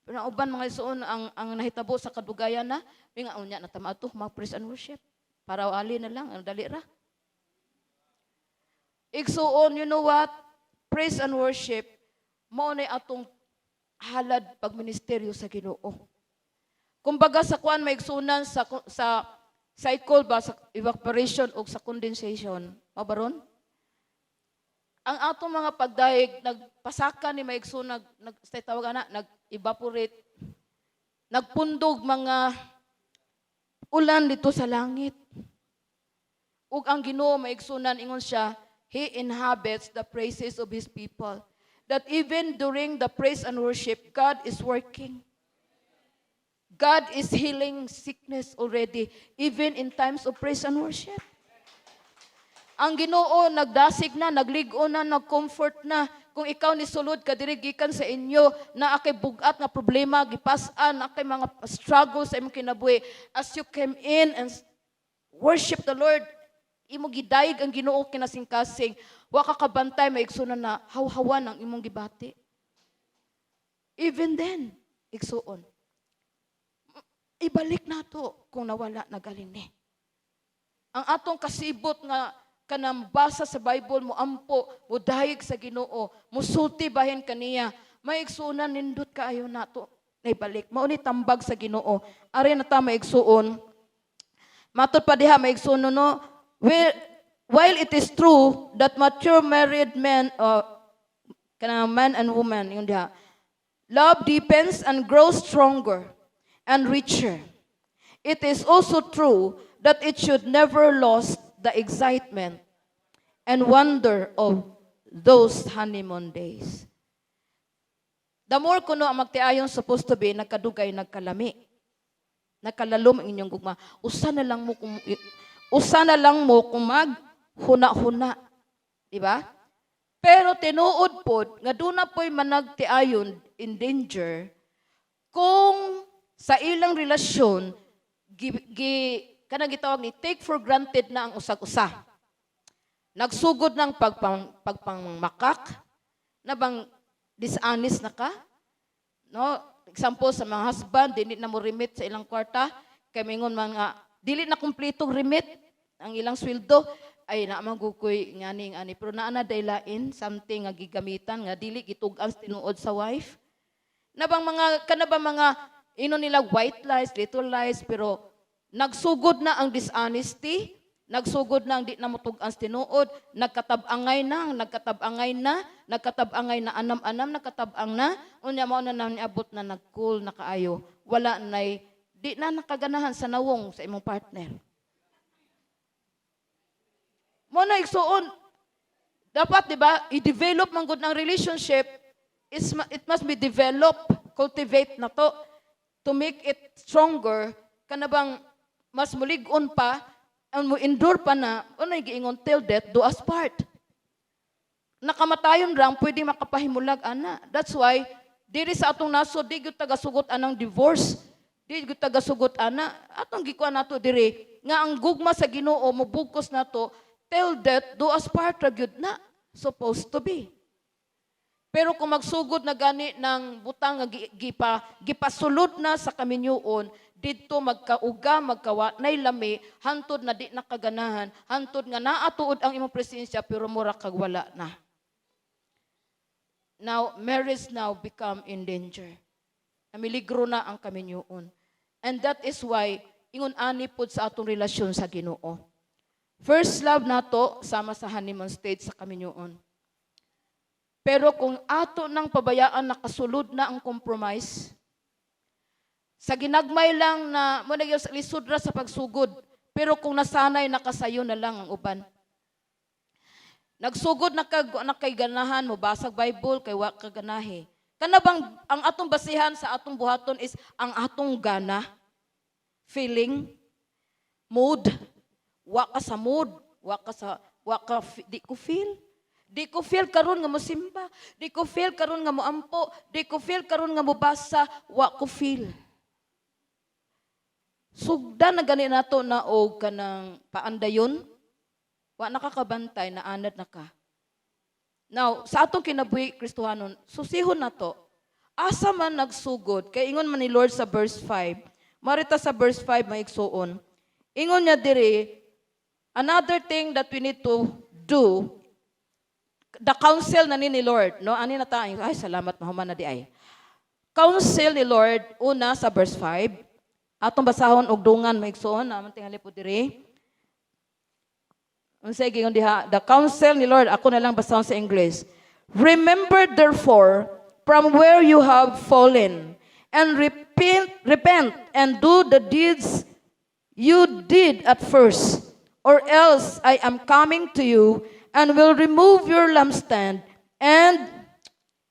Pero ang uban, mga isuon, ang nahitabo sa kadugayan na, nga unya na tama ato mag praise and worship. Para ali na lang, ang dali ra. Igsuon, you know what? Praise and worship, mao na atong halad pagministeryo sa Ginoo. Kumbaga sa kuan, maigsunan, sa cycle ba sa evaporation o sa condensation, mao baron? Ang atong mga pagdayeg nagpasaka ni, maigsoon, nag, nag sa tawag ana, nag-evaporate, nagpundog mga ulan dito sa langit. Ug ang Ginoo, maigsunan, ingon siya, He inhabits the praises of His people. That even during the praise and worship, God is working. God is healing sickness already, even in times of praise and worship. Ang Ginoo nagdasig na, naglig-on na, nag-comfort na. Kung ikaw ni sulod ka diri gikan sa inyo, na akay bugat nga problema, gipas-an, naa kay mga struggles sa imong kinabuhi. As you came in and worship the Lord, imo gidayeg ang Ginoo kinasingkasing, wa ka kabantay, maigsunan, na hawhawan ang imong gibati. Even then, igsuon, ibalik nato kung nawala na galing ni. Ang atong kasibot nga kanang basa sa Bible, mo ampo, mo dayeg sa Ginoo, musulti bahin kaniya, maigsuonan, nindot kaayo nato naibalik. Mao ni tambag sa Ginoo. Ari na ta, maigsuon. Matod pa diha, maigsuon, no, while it is true that mature married men, kanang man and woman, yun diha, love deepens and grows stronger and richer, it is also true that it should never lose the excitement and wonder of those honeymoon days. The more kuno ang magtiayon, supposed to be, nagkadugay, nagkalami. Nagkalalom ang inyong gugma. Usa na lang mo kung mag huna-huna. Di ba? Pero tinuod pod nga duna po'y managtiayon in danger kung sa ilang relasyon gi kanang gitawag ni take for granted na ang usag-usa. Nagsugod ng pagpangmakak, na bang dishonest na ka? No? Example sa mga husband, dili na mo remit sa ilang kwarta, kay mingon mga dili na kumpletong remit ang ilang sweldo, ay naa man gukoy ngani ani, pero naa na daylain something nga gigamitan nga dili gitug-an sa tinuod sa wife. Na bang mga kana ba mga ino nila white lies, little lies, pero nagsugod na ang dishonesty, nagsugod na ang di na motug-an sa tinuod, nagkatab-angay na, nagkatab-angay na, nagkatab-angay na, anam-anam, nagkatab-ang na, unya mao na na niabot na nag-cool na kaayo. Wala nay, di na nakaganahan sa nawong sa imong partner. Mo na, igsuon, dapat, di ba, i-develop man gud ng relationship, it must be developed, cultivate na to, to make it stronger, kana bang mas mulig-on pa, ang mo endure pa na, ano giingon, till death do us part. Nakamatayon rang pwede makapahimulag ana. That's why diri sa atong nasod di gyud tagasugot anang divorce. Di gyud tagasugot ana. Atong gikuan nato diri nga ang gugma sa Ginoo mobugkos nato till death do us part ra gyud na supposed to be. Pero kung magsugod na gani ng butang nga gipasulod na sa kaminyuon, didto magkauga, magkawa, nay lami, hantod na di nakaganahan, hantod nga naatuod ang imong presensya pero mura kag wala na. Now, marriage now become in danger. Namiligro na ang kaminyuon. And that is why, ingon ani pod sa atong relasyon sa Ginoo. First love nato sama sa honeymoon stage sa kaminyuon. Pero kung ato nang pabayaan nakasulod na ang compromise, sa ginagmay lang na mo na sa lisod ra sa pagsugod, pero kung nasanay nakasayo na lang ang uban. Nagsugod na kag na kay ganahan mo basag Bible kay wa ka ganahi. Kana bang ang atong basihan sa atong buhaton is ang atong gana, feeling, mood? Wa ka sa mood, wa ka sa wa ka di ko feel. Di ko feel karon nga mosimba, di ko feel karon nga moampo, di ko feel karon nga mobasa, wa ko feel. Sugdan na gani nato na og kanang paandayon. Wa nakakabantay na anad na ka. Now, sa atong kinabuhi Kristohanon, susihon nato. Asa man nagsugod, kay ingon man ni Lord sa verse 5. Marita sa verse 5, maigsuon. Ingon niya diri, another thing that we need to do, the counsel na ni Lord, no? Ani na ta, ay salamat, mahuman na di ay. Counsel ni Lord, una sa verse 5, atong basahon og dungan, maigsuon, naman tingali po diri. Unsay giingon diha? The counsel ni Lord, ako na lang basahon sa English. "Remember therefore from where you have fallen and repent, repent and do the deeds you did at first, or else I am coming to you and will remove your lampstand," and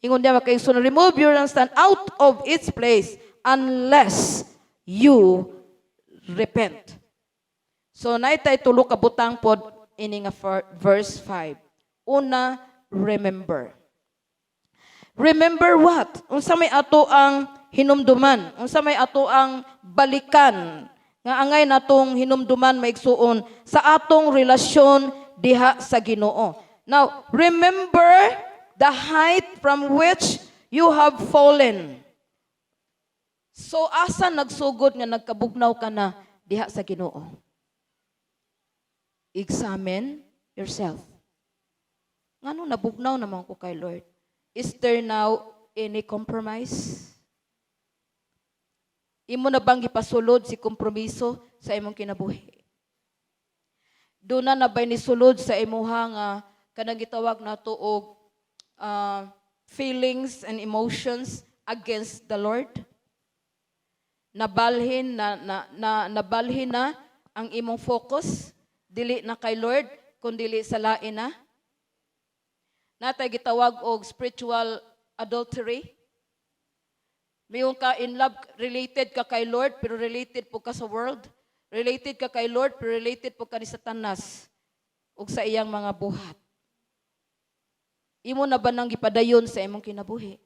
ingon niya kay so "remove your lampstand out of its place unless you repent." So naitay tulo ka butang pod ini nga verse 5. Una, remember. Remember what? Unsa may ato ang hinumduman? Unsa may ato ang balikan? Nga angay natong hinumduman, maigsuon, sa atong relasyon diha sa Ginoo. Now, remember the height from which you have fallen. So asa nagsugod nga nagkabugnaw ka na diha sa Ginoo? Examine yourself. Ngano nabugnaw naman ko kay Lord? Is there now any compromise? Imo na bang gipasulod si kompromiso sa imong kinabuhi? Doon na ba'y nisulod sa imuha nga kanang gitawag nato og feelings and emotions against the Lord? Nabalhin na ang imong focus dili na kay Lord kundili sa lain na. Natay gitawag og spiritual adultery. Mayon ka in love, related ka kay Lord pero related po ka sa world. Related ka kay Lord pero related po ka ni Satanas ug sa iyang mga buhat. Imo na ba nang gipadayon sa imong kinabuhi?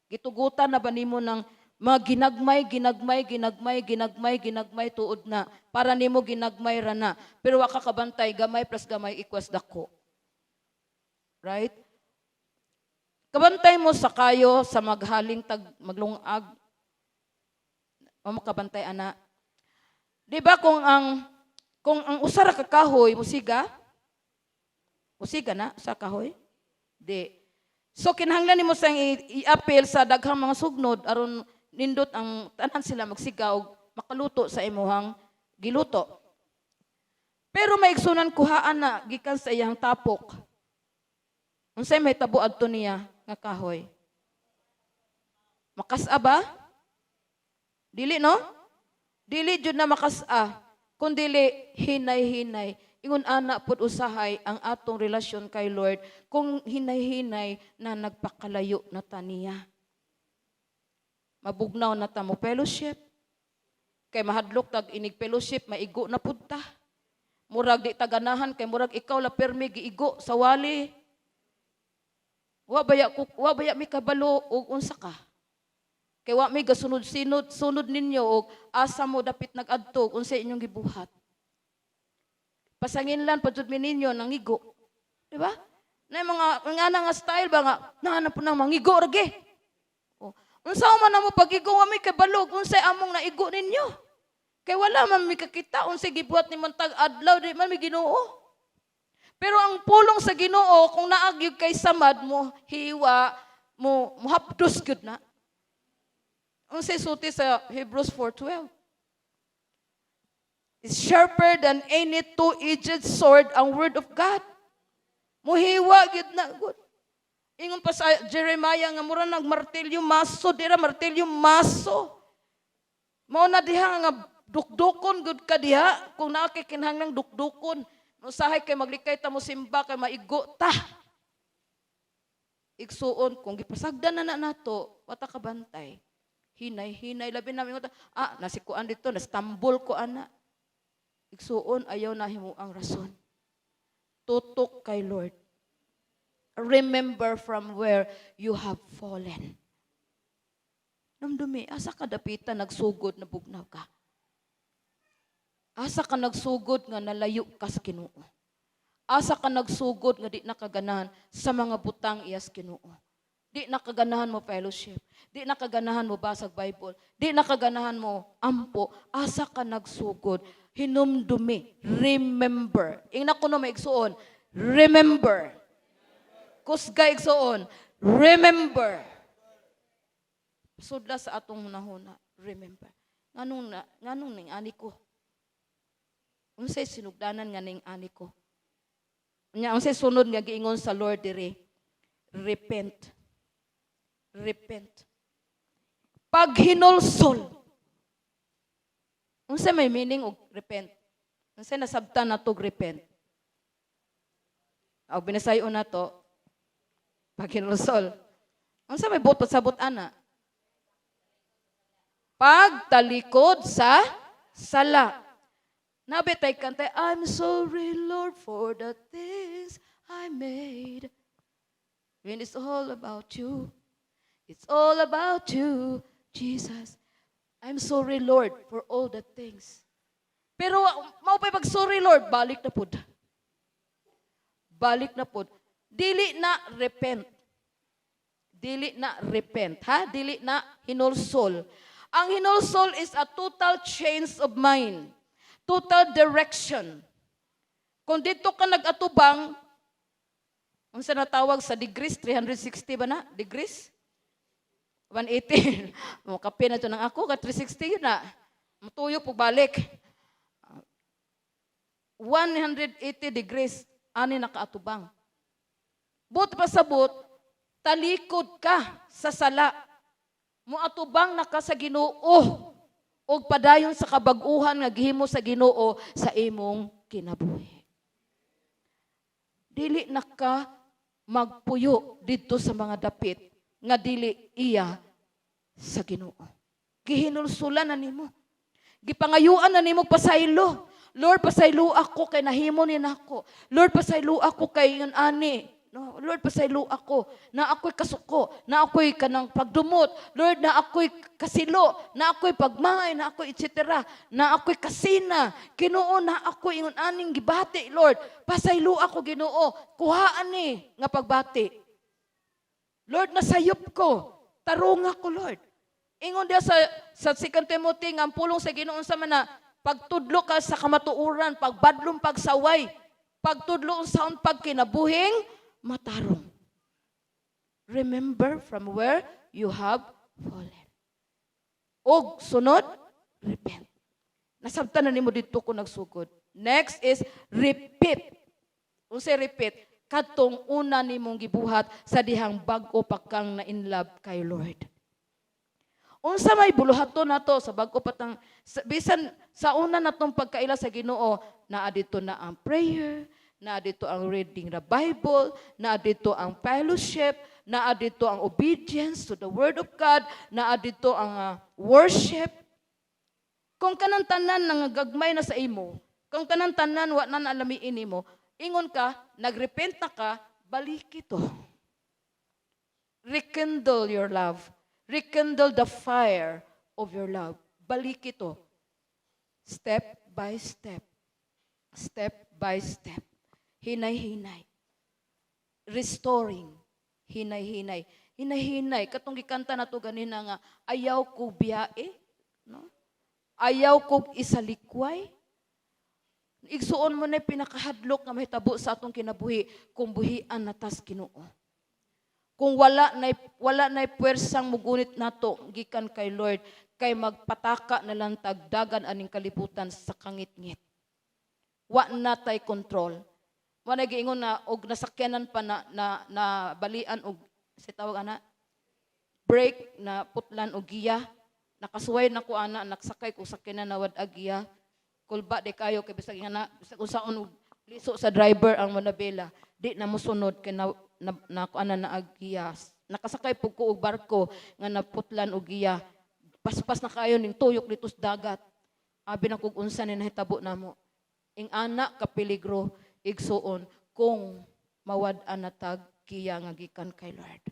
Gitugutan na ba nimo ng mga ginagmay, ginagmay, ginagmay, ginagmay, ginagmay tuod na para nimo ginagmay ra na? Pero wa ka kabantay, gamay plus gamay equals dako. Right? Kabantay mo sa kayo sa maghaling tag maglungag. O makabantay ana. Di ba kung ang usa ra ka kahoy musiga? Musiga na sa kahoy? Di. So kinahanglan nimo sang i-apil sa daghang mga sugnod aron nindot ang tanan sila magsiga og makaluto sa imuhang giluto. Pero maigsunan, kuhaan na gikan sa iyang tapok. Unsay mahitabo adto niya nga kahoy? Makas-a ba? Dili, no? Dili jud na makas-a kun dili hinay-hinay. Ingon ana pud usahay ang atong relasyon kay Lord kung hinay-hinay na nagpakalayo na ta niya. Mabugnaw na ta mo fellowship. Kay mahadlok tag inig fellowship, maigo na pud ta. Murag di ta ganahan kay murag ikaw la permi giigo sa wali. Wa baya mi kabalo og unsa ka. Kay wa mi gasunod-sinod sunod ninyo og asa mo dapit nag-adto, unsa inyong gibuhat. Pasanginlan pa jud mi ninyo nangigo. Di ba? Na mga nga na nga style ba nga naa na po nang mangigo ra ge. Oh. Unsa man namo pagigo, wa mi kabalo unsay among naigo ninyo. Kay wala man mi kakita unsay gibuhat ni tag adlaw, di man mi Ginoo. Pero ang pulong sa Ginoo, kung naa gyud kay samad mo hiwa mo, muhapdos gyud na. Unsay sulti sa Hebrews 4:12? Is sharper than any two-edged sword ang word of God. Muhiwa gyud na gud. Ingon pa sa Jeremiah nga mura nag martilyo maso, dira martilyo maso. Mao na diha nga dukdukon gud ka diha kung naa kay kinahanglang dukdukon. Usahay kay maglikay ta mo simba kay maigo ta. Igsuon, kung gipasagdan na na nato, wata ka bantay. Hinay-hinay labi na mingon ah nasikuan dito, nastambol ko ana. Igsuon, ayaw na himo ang rason. Tutok kay Lord. Remember from where you have fallen. Namdumi, asa ka dapita nagsugod na bugnaw ka? Asa ka nagsugod nga nalayo ka sa Ginoo? Asa ka nagsugod nga di nakaganahan sa mga butang iyas Ginoo? Di nakaganahan mo fellowship. Di nakaganahan mo basag Bible. Di nakaganahan mo ampo. Asa ka nagsugod? Hinumdumi. Remember. Ingna ko no, maigsuon. Remember. Kusga, igsuon. Remember. Sudla sa atong hunahuna. Remember. Nganong ning ani ko? Unsay sinugdanan nga ning ani ko? Nya unsay sunod nga giingon sa Lord diri? Repent. Repent. Paghinulsol. Unsa may meaning og repent? Unsay nasabtan nato og repent? Og binasayon nato paghinulsol. Unsa may buot pasabot ana? Pagtalikod sa sala. Nabi tay kanta, "I'm sorry, Lord, for the things I made." When it's all about you. It's all about you, Jesus. I'm sorry, Lord, for all the things. Pero mao pa'y pag sorry, Lord, balik na pud. Balik na pud. Dili na repent. Dili na repent, ha? Dili na hinulsol. Ang hinulsol is a total change of mind. Total direction. Kung dito ka nag-atubang, unsa natawag sa degrees? 360 ba na? Degrees? 180. Mo kape na to nang ako, ka 360 yun na. Matuyo pug balik. 180 degrees, ani nakaatubang. But pasabot, talikod ka sa sala. Muatubang na ka sa Ginoo og padayon sa kabag-uhan nga gihimo sa Ginoo sa imong kinabuhi. Dili na ka magpuyo didto sa mga dapit nga dili iya sa Ginoo. Gihinulsulan na nimo. Gipangayuan na nimo pasaylo. Lord, pasaylo ako kay nahimo ni nako. Lord, pasaylo ako kay ingon ani. No, Lord, pasaylo ako na ako'y kasuko, na ako'y kanang pagdumot. Lord, na ako'y kasilo, na ako'y pagmangay, na ako'y etc. Na ako'y kasina. Ginoo, na ako'y ingon aning gibati, Lord. Pasaylo ako, Ginoo. Kuhaan ni nga pagbati. Lord, nasayop ko. Tarunga ko, Lord. Ingon diya sa 2 Timothy nga ang pulong sa Ginoo sa mana pagtudlo ka sa kamatuoran, pagbadlong pagsaway, pagtudlo unsaon pagkinabuhing matarong. Remember from where you have fallen. Og sunod, repent. Nasabtan na nimo didto ko nagsugod. Next is repeat. Unsay repeat? Kadtong una nimong gibuhat sa dihang bag-o pa kang na in love kay Lord. Unsa may buluhaton nato sa bag-o pa tang bisan sa una natong pagkaila sa Ginoo, naa dito na ang prayer, naa dito ang reading the Bible, naa dito ang fellowship, naa dito ang obedience to the word of God, naa dito ang worship. Kung kanang tanan nang gagmay na sa imo, kung kanang tanan wa na naalamiin nimo, ingon ka, nagrepent na ka, balik ito. Rekindle your love. Rekindle the fire of your love. Balik ito. Step by step. Step by step. Hinay-hinay. Restoring. Hinay-hinay. Hinay-hinay. Katong gikanta na to ganina nga, "Ayaw ko biyae." No? Ayaw kog isalikway. Igsuon mo na pinakahadlok nga mahitabo sa atong kinabuhi kung buhian na tas Ginoo. Kung wala na puwersang mugunit nato gikan kay Lord kay magpataka na lang tagdagan aning kalibutan sa kangitngit. Wa na tay control. Wa na giingon na og nasakyanan pa na balian og sa tawag ana brake na putlan og giya. Nakasuway na ko ana, nagsakay ko sakyanan na wad giya. Kulba di kayo kay bisag nga na bisag unsaon og liso sa driver ang manabela, di na mosunod kay na kuan na naaggiya. Nakasakay pud ko og barko nga naputlan og giya. Paspas na kayo ning tuyok dito sa dagat. Abi na kog unsa ni nahitabo namo. Ing ana ka peligro, igsuon, kung mawad-an na tag giya nga gikan kay Lord.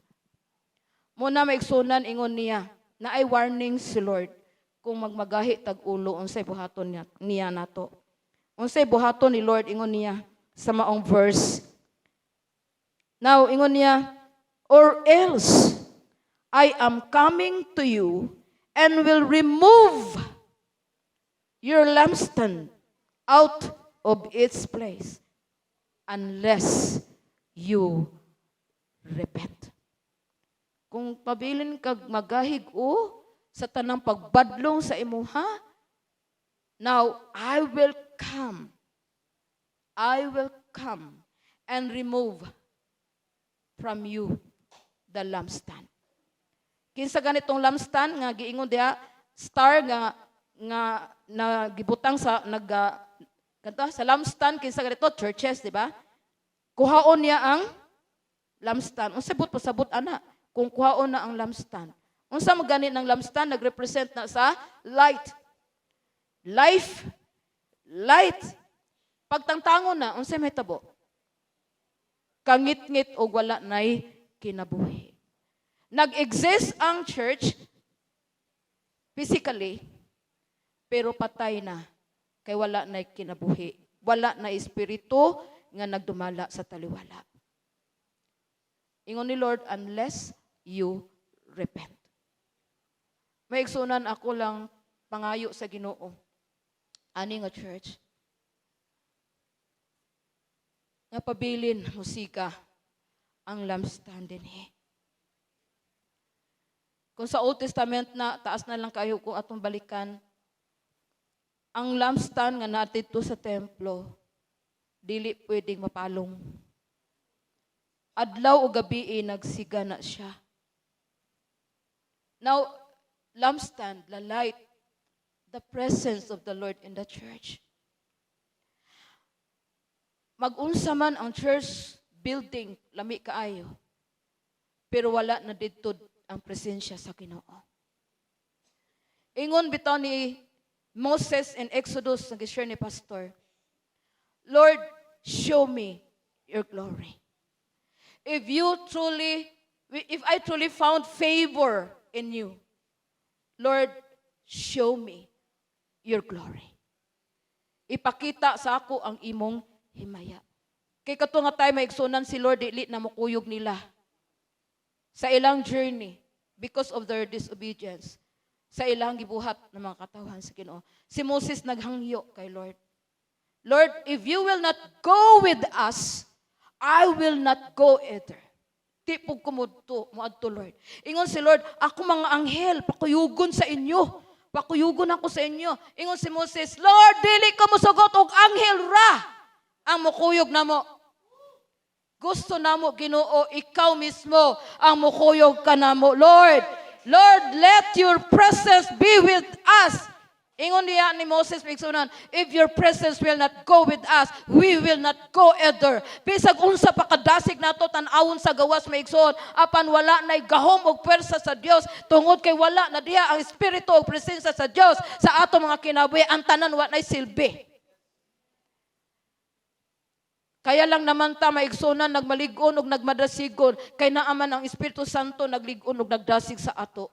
Muna maigsunan, ingon niya na ay warning si Lord. Kung magmagahi tag ulo, unsay buhaton niya nato? Unsay buhaton ni Lord, ingon niya sa maong verse? Now, ingon niya, "Or else I am coming to you and will remove your lampstand out of its place unless you repent." Kung pabilin kag magahig o sa tanang pagbadlong sa imuha, now I will come. I will come and remove from you the lampstand. Kinsa ganitong lampstand nga giingon diha, star nga na gibutang sa nag kanto sa lampstand? Kinsa ganito? Churches, di ba? Kuhaon niya ang lampstand. Unsa but pasabot ana? Kung kuhaon na ang lampstand. Unsa man gani ng lampstand? Nagrepresent na sa light. Life, light. Pagtangtangon na, unsa may tabo? Kangit-ngit og wala nay kinabuhi. Nag-exist ang church physically, pero patay na kay wala na kinabuhi. Wala na espiritu nga nagdumala sa taliwala. Ingon ni Lord, "Unless you repent." May igsunan, ako lang pangayo sa Ginoo. Ani nga church, nga pabilin musika ang lampstand dinhi. Kung sa Old Testament na, taas na lang kayo kung atong balikan, ang lampstand nga natidto sa templo, dili pwedeng mapalong. Adlaw o gabi nagsiga na siya. Now, lampstand, the light, the presence of the Lord in the church. Mag-unsa man ang church building, lami kaayo. Pero wala na didto ang presensya sa Ginoo. Ingon bitaw ni Moses in Exodus, nag-share ni Pastor, "Lord, show me your glory. If I truly found favor in you, Lord, show me your glory. Ipakita sa ako ang imong himaya." Kay kato nga time, maigsunan, si Lord dili na mukuyog nila sa ilang journey because of their disobedience sa ilang gibuhat ng mga katawhan sa Ginoo. Si Moses naghangyo kay Lord. "Lord, if you will not go with us, I will not go either. Di pud ko moadto, Lord." Ingon si Lord, "Ako mga anghel, pakuyugon sa inyo. Pakuyugon ako sa inyo." Ingon si Moses, "Lord, dili ko mosugot og anghel ra ang mukuyog namo. Gusto namo, Ginoo, ikaw mismo ang mukuyog ka namo, Lord. Lord, let your presence be with us." Ingon niya ni Moses, migsunan, "If your presence will not go with us, we will not go either." Bisag unsa pa kadasig nato tan-awon sa gawas, maigsoon, apan wala na'y gahom og pwersa sa Dios tungod kay wala na diha ang espiritu og presensya sa Dios sa ato mga kinabuhi, ang tanan wa na'y silbi. Kaya lang naman ta, maigsunan, nagmalig-on og nagmadasigon kay naaman ang Espiritu Santo naglig-on og nagdasig sa ato.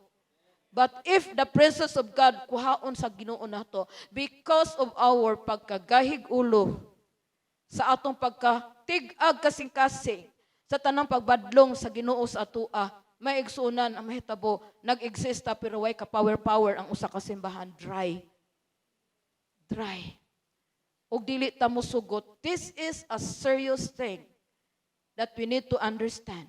But if the presence of God kuhaon sa Ginoo nato because of our pagkagahig ulo sa atong pagkatig-ag kasing-kasing sa tanang pagbadlong sa Ginoo sa atoa, maigsunan, ang mahitabo, nag-exist ta pero way ka power power ang usa ka simbahan, dry. Dry. Og dili ta mosugot. This is a serious thing that we need to understand.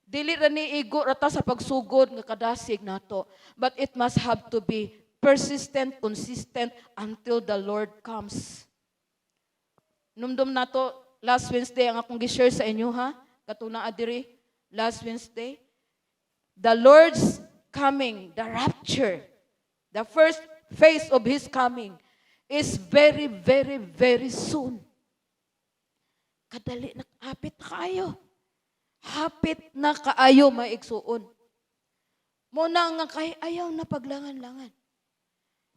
Dili ra ni igo ra ta sa pagsugod nga kadasig nato, but it must have to be persistent, consistent until the Lord comes. Numdum nato last Wednesday ang akong gi-share sa inyo ha, katong naa diri last Wednesday. The Lord's coming, the rapture, the first phase of His coming is very, very, very soon. Kadali na, hapit na kaayo. Hapit na kaayo, maigsuon. Muna nga kay ayaw na paglangan-langan.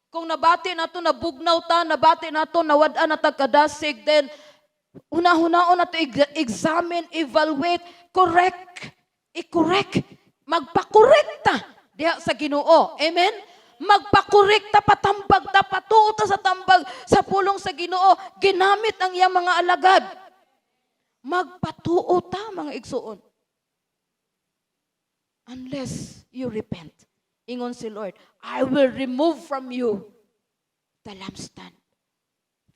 Kung nabati nato nabugnaw ta, nabati nato nawad-an na tagkadasig, then una-hunaon nato examine, evaluate, correct, i-correct, magpa-correct ta diha sa Ginoo. Amen? Magpakorek ta, patambag ta, patuo ta sa tambag sa pulong sa Ginoo. Ginamit ang iyang mga alagad. Magpatuo ta, mga igsuon. Unless you repent. Ingon si Lord, "I will remove from you the lampstand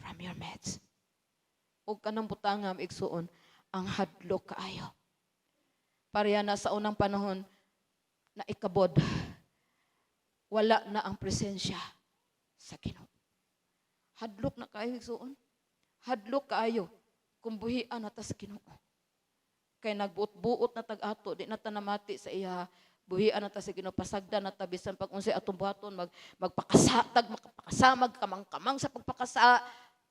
from your midst." Ug kanang butanga, igsuon, ang hadlok kaayo. Pareha na sa unang panahon na Ichabod, wala na ang presensya sa Ginoo. Hadlok na kaayo, igsuon. Hadlok kaayo kung buhian na ta sa Ginoo. Kay nagbuot-buot na tag-ato, di na ta namati sa iya, buhian na ta sa Ginoo, pasagda na ta bisan pag unsay atong buhaton, magpakasa tag makapakasamag kamang-kamang sa pagpakasa,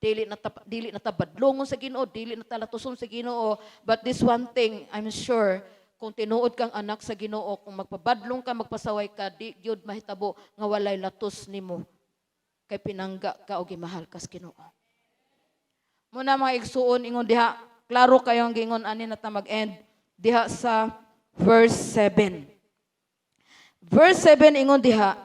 dili na ta badlongon sa Ginoo, dili na ta latuson sa Ginoo. But this one thing, I'm sure, kung tinuod kang anak sa Ginoo, kung magpabadlong ka, magpasaway ka, di gyud mahitabo nga walay latos nimo. Kay pinangga ka o gimahal ka sa Ginoo. Muna, mga igsuon, ingon diha, klaro kayo ang gingon ani na ta mag-end diha sa verse 7. Verse 7, ingon diha,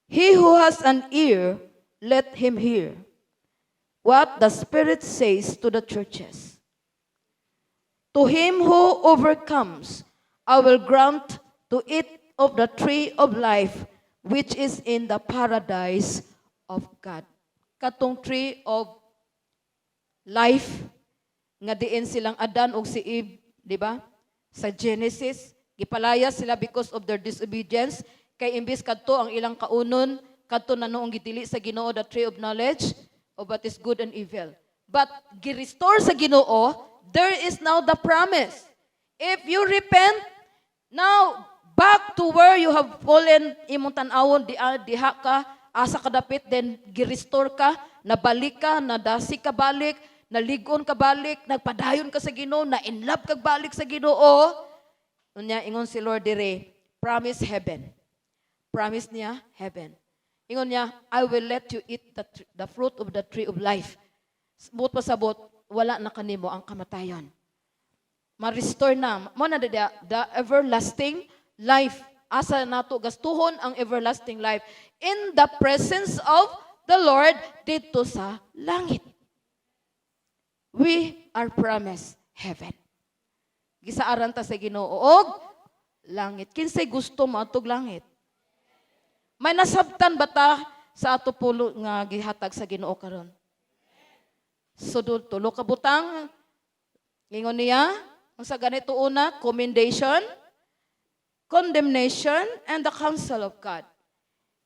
"He who has an ear, let him hear what the Spirit says to the churches. To him who overcomes, I will grant to eat of the tree of life, which is in the paradise of God." Katong tree of life nga diin silang Adan ug si Eve, di ba? Sa Genesis, gipalayas sila because of their disobedience kay imbis kadto ang ilang kaunon, kadto na noong gidili sa Ginoo, the tree of knowledge of what is good and evil. But gi-restore sa Ginoo, there is now the promise. If you repent, now back to where you have fallen, imong tan-awon di diha ka asa kadapit, then gi-restore ka, nabalik ka, nadasi ka balik, naligon ka balik, nagpadayon ka sa Ginoo, na in love kag balik sa Ginoo. Unya ingon si Lord dire, promise heaven. Promise niya heaven. Ingon niya, "I will let you eat the fruit of the tree of life." Buot pasabot, wala na kanimo ang kamatayon. Ma-restore na. Mo na the everlasting life. Asa nato gastuhon ang everlasting life? In the presence of the Lord dito sa langit. We are promised heaven. Gisaaran ta sa Ginoo og langit. Kinsay gusto moadtog langit? May nasabtan ba ta sa ato pulo nga gihatag sa Ginoo karon? So tulo ka butang ingon niya, unsa ganito? Una, commendation, condemnation, and the counsel of God.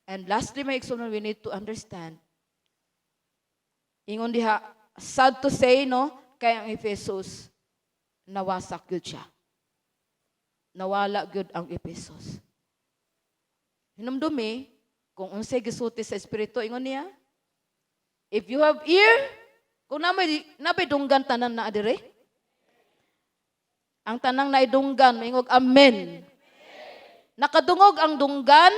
And lastly, may igsoon, we need to understand. Ingon diha, sad to say, no, kay ang Ephesus, nawasak gyud siya. Nawala gyud ang Ephesus. Hinumdumi, kung unsay gisulti sa Espiritu, ingon niya, if you have ear, kung nabay dunggan tanan na adire, ang tanang naidunggan, maingog, "Amen." Nakadungog ang dunggan.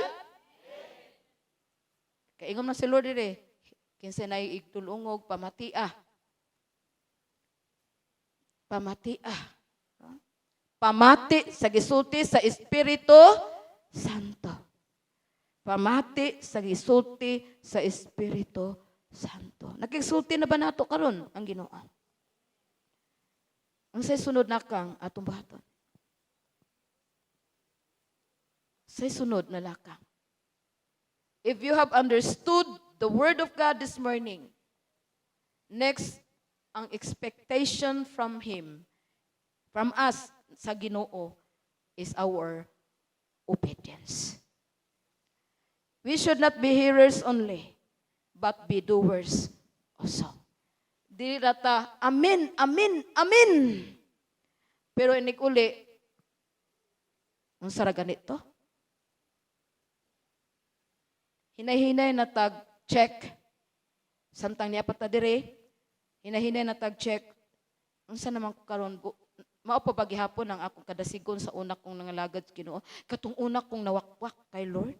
Kaingon na si Lord dire, kinsa nay igtulungog, pamatia. Pamatia. Pamati sa gisulti sa Espiritu Santo. Pamati sa gisulti sa Espiritu Santo. Nakigsulti na ba nato karon ang Ginoo? Ang say sunod na kang atong buhaton? Say sunod na lakang? If you have understood the word of God this morning, next, ang expectation from Him, from us sa Ginoo, is our obedience. We should not be hearers only, but be doers also. Dili ra ta, "Amen, amen, amen." Pero inig uli, unsa ra ganito? Hinay-hinay na tag check. Samtang niya pa ta dire, hinay-hinay na tag check. Unsa naman ko karon, mao pa ba gihapon ang akong kadasigon sa una kong nangalagad sa Ginoo? Katong una kong nawakwak kay Lord?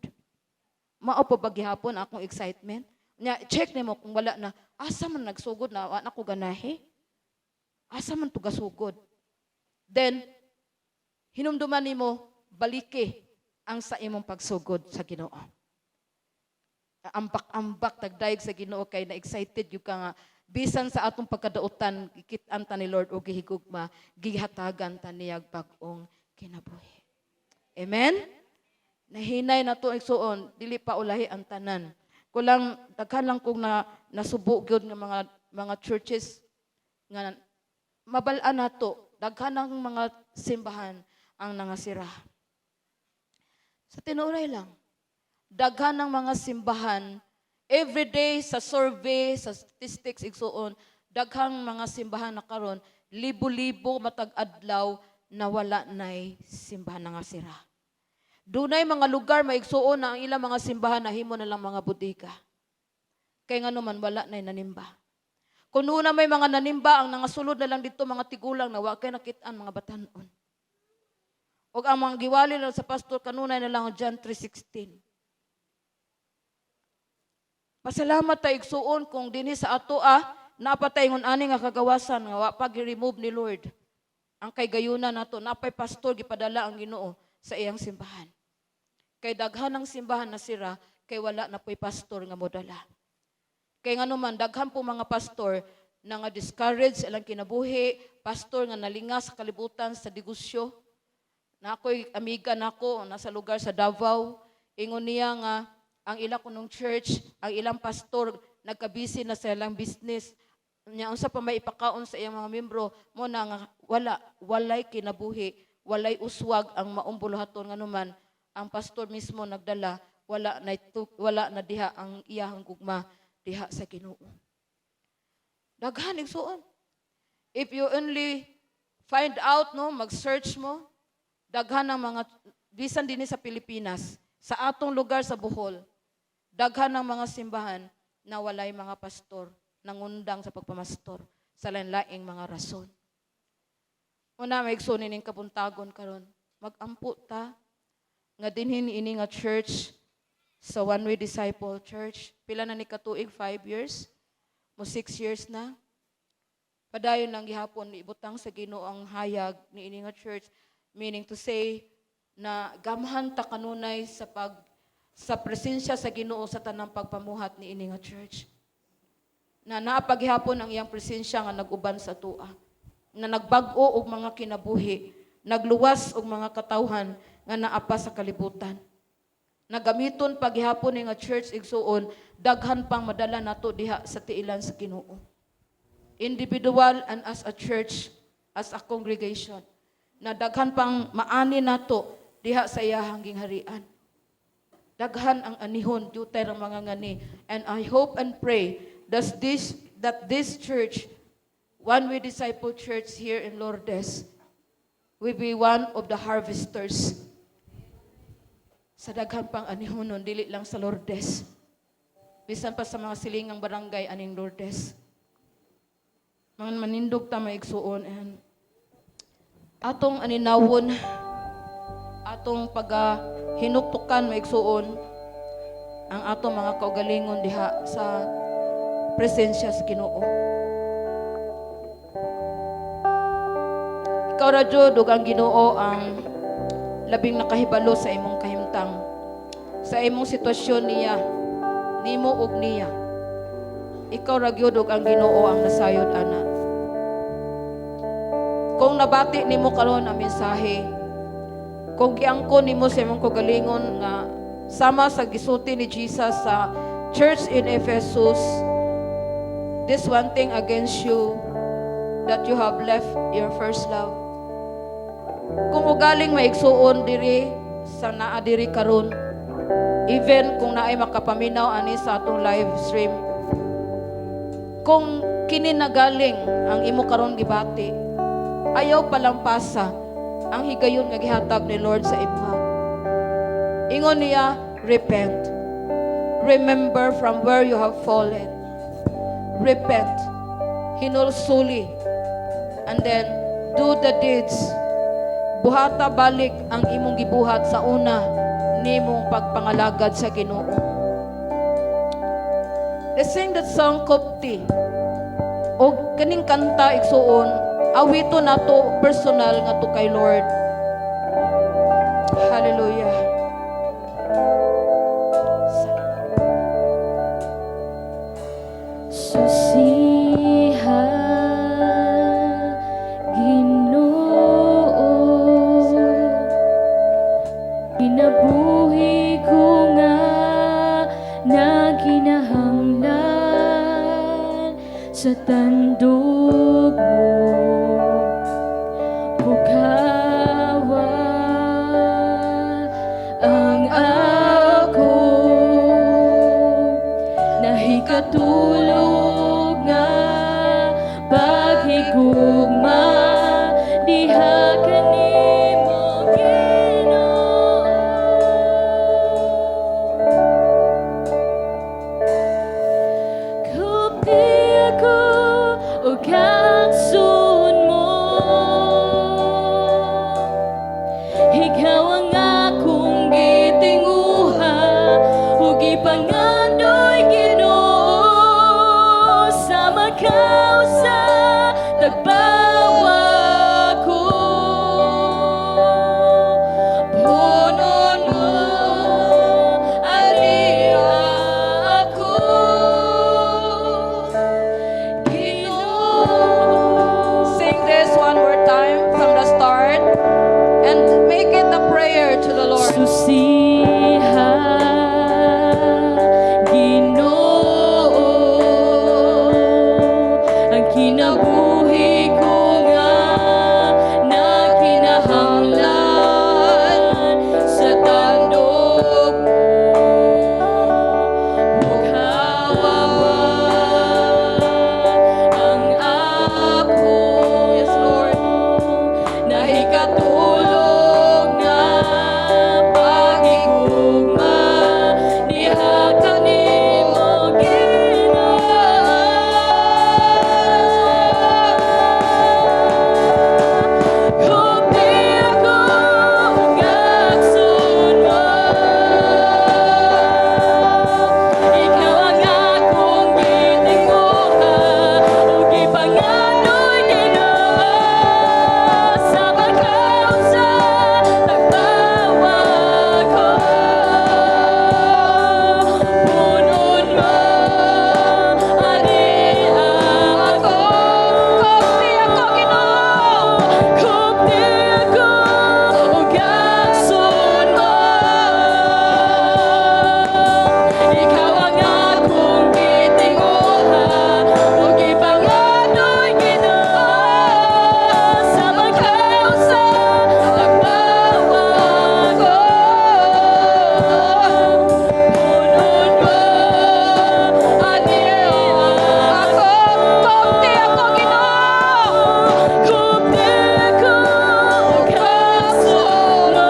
Mao pa ba gihapon akong excitement? Nya check nimo kung wala na, asa man nagsugod na wa na ko ganahi? Asa man to gasugod? Then hinumduman nimo, baliki. Ang sa imong pagsugod sa Ginoo. Ambak-ambak tagdayeg sa Ginoo kay na excited gyud ka nga bisan sa atong pagkadautan, gikit-an ta ni Lord og gihigugma, gihatagan ta niyag bag-ong kinabuhi. Amen. Nahinay na to, igsuon, dili pa ulahi ang tanan. Kulang daghan lang kong na nasubo gyud nga mga churches nga mabal-an nato, daghan ang mga simbahan ang nangasira. Sa tinuoray lang, daghan ng mga simbahan every day sa survey, sa statistics, igsuon, daghang mga simbahan na karon, libo-libo matag adlaw na wala nay simbahan, nangasira. Dunay mga lugar, maigsuon, na ang ilang mga simbahan nahimo na lang mga bodega. Kay ngano man, wala nay nanimba. Kung una may mga nanimba, ang nangasulod na lang dito mga tigulang na wa kay nakit-an mga batanon. Og ang mga giwali lang sa pastor kanunay na lang ang John 3:16. Pasalamat ta, igsuon, kung dinhi sa ato napatay ngon ani nga kagawasan nga wa pa gi-remove ni Lord. Ang kay gayuna nato, napay pastor gipadala ang Ginoo sa iyang simbahan. Kay daghan ang simbahan na sira kay wala na po'y pastor nga modala. Kay ngano man, daghan po mga pastor na nga discourage sa ilang kinabuhi, pastor nga nalinga sa kalibutan sa negosyo. Na ako'y amiga nako nasa lugar sa Davao, ingon niya nga ang ila kunong church, ang ilang pastor nagkabisi na sa ilang business. Nya unsa pa may ipakaon sa iyang mga membro mo na nga wala walay kinabuhi, walay uswag ang maong buluhaton, nganuman ang pastor mismo nagdala, wala na diha ang iyahang gugma diha sa Ginoo. Daghan, igsuon. If you only find out, no, mag-search mo, daghan ang mga bisan dinhi sa Pilipinas, sa atong lugar sa Bohol, daghan ng mga simbahan na walay mga pastor, nangundang sa pagpamastor sa lain-laing mga rason. Una, may igsuon ining kabuntagon karon. Magampo ta nga dinhin ini nga church sa One Way Disciple Church. Pila na ni katuig? 5 years? Mo 6 years na. Padayon lang gihapon ibutang sa Ginoo ang hayag ni ini nga church. Meaning to say na gamhan ta kanunay sa presensya sa Ginoo sa tanang pagpamuhat ni ini nga church. Na naa paghihapon ang iyang presensya nga nag-uban sa atoa. Na nagbag-o og mga kinabuhi, nagluwas og mga katawhan nga naa pa sa kalibutan. Nagamiton paghihapon ni nga church, igsuon, daghan pang madala nato diha sa tiilan sa Ginoo. Individual and as a church, as a congregation, na daghan pang maani nato diha sa iyahang gingharian. Daghan ang anihon, jutay ang mga ngani. And I hope and pray that this church, One Way Disciple Church here in Lourdes, will be one of the harvesters sa daghan pang anihonon, dili lang sa Lourdes. Bisan pa sa mga silingang barangay aning Lourdes. Mga manindog ta, maigsuon, and atong aninawon, atong pag hinuktukan, maigsuon, ang atong mga kaugalingon diha sa presensya sa Ginoo. Ikaw ra jud ug ang Ginoo ang labing nakahibalo sa imong kahimtang, sa imong sitwasyon niya, nimo ug niya. Ikaw ra gyud ug ang Ginoo ang nasayod ana. Kung nabati nimo karon ang mensahe, kung giangkon nimo sa imong kaugalingon nga sama sa gisulti ni Jesus sa church in Ephesus, "This one thing against you, that you have left your first love." Kung ugaling maigsuon diri sa naa diri karon, even kung naay makapaminaw ani sa atong live stream, kung kini nagaling ang imo karon gibati, ayaw palampasa ang higayon nga gihatag ni Lord sa imo. Ingon niya, "Repent. Remember from where you have fallen. Repent. Hinulsuli. And then, do the deeds." Buhata balik ang imong gibuhat sa una nimong pagpangalagad sa Ginoo. Let's sing that song, Kopti. O kaning kanta, igsuon, awito nato personal nga to kay Lord. Hallelujah. Kinabuhi ko nga nagkinahanglan sa tandog mo. Bukawa ang ako nahikatulog nga paghigugma diha kanimo, Ginoo. Kupti ako ug akson mo. Ikaw ang akong gitinguha ug gipangandoy, Ginoo, sa makausa tagbawa ko. Punon mo aniha ako, Ginoo. Sing this one more time from the start and make it a prayer to the Lord. Susiha, Ginoo, ang kinabuhi ko nga nagkinahanglan sa tandog mo. Bukawa ang ako Yes, Lord. Nahikatulog nga paghigugma diha kanimo, Ginoo. Kupti ako ug akson mo. Ikaw ang akong gitinguha ug gipangandoy, Ginoo, sa makausa tagbawa ko. Punon mo aniha ako. Kupti ako, Ginoo. Kupti ako ug akson mo. Ikaw ang akong gitinguha ug gipangandoy, Ginoo, sa makausa tagbawa ko. Punon mo aniha Ako, kupti ako, Ginoo. Kupti ako ug akson mo.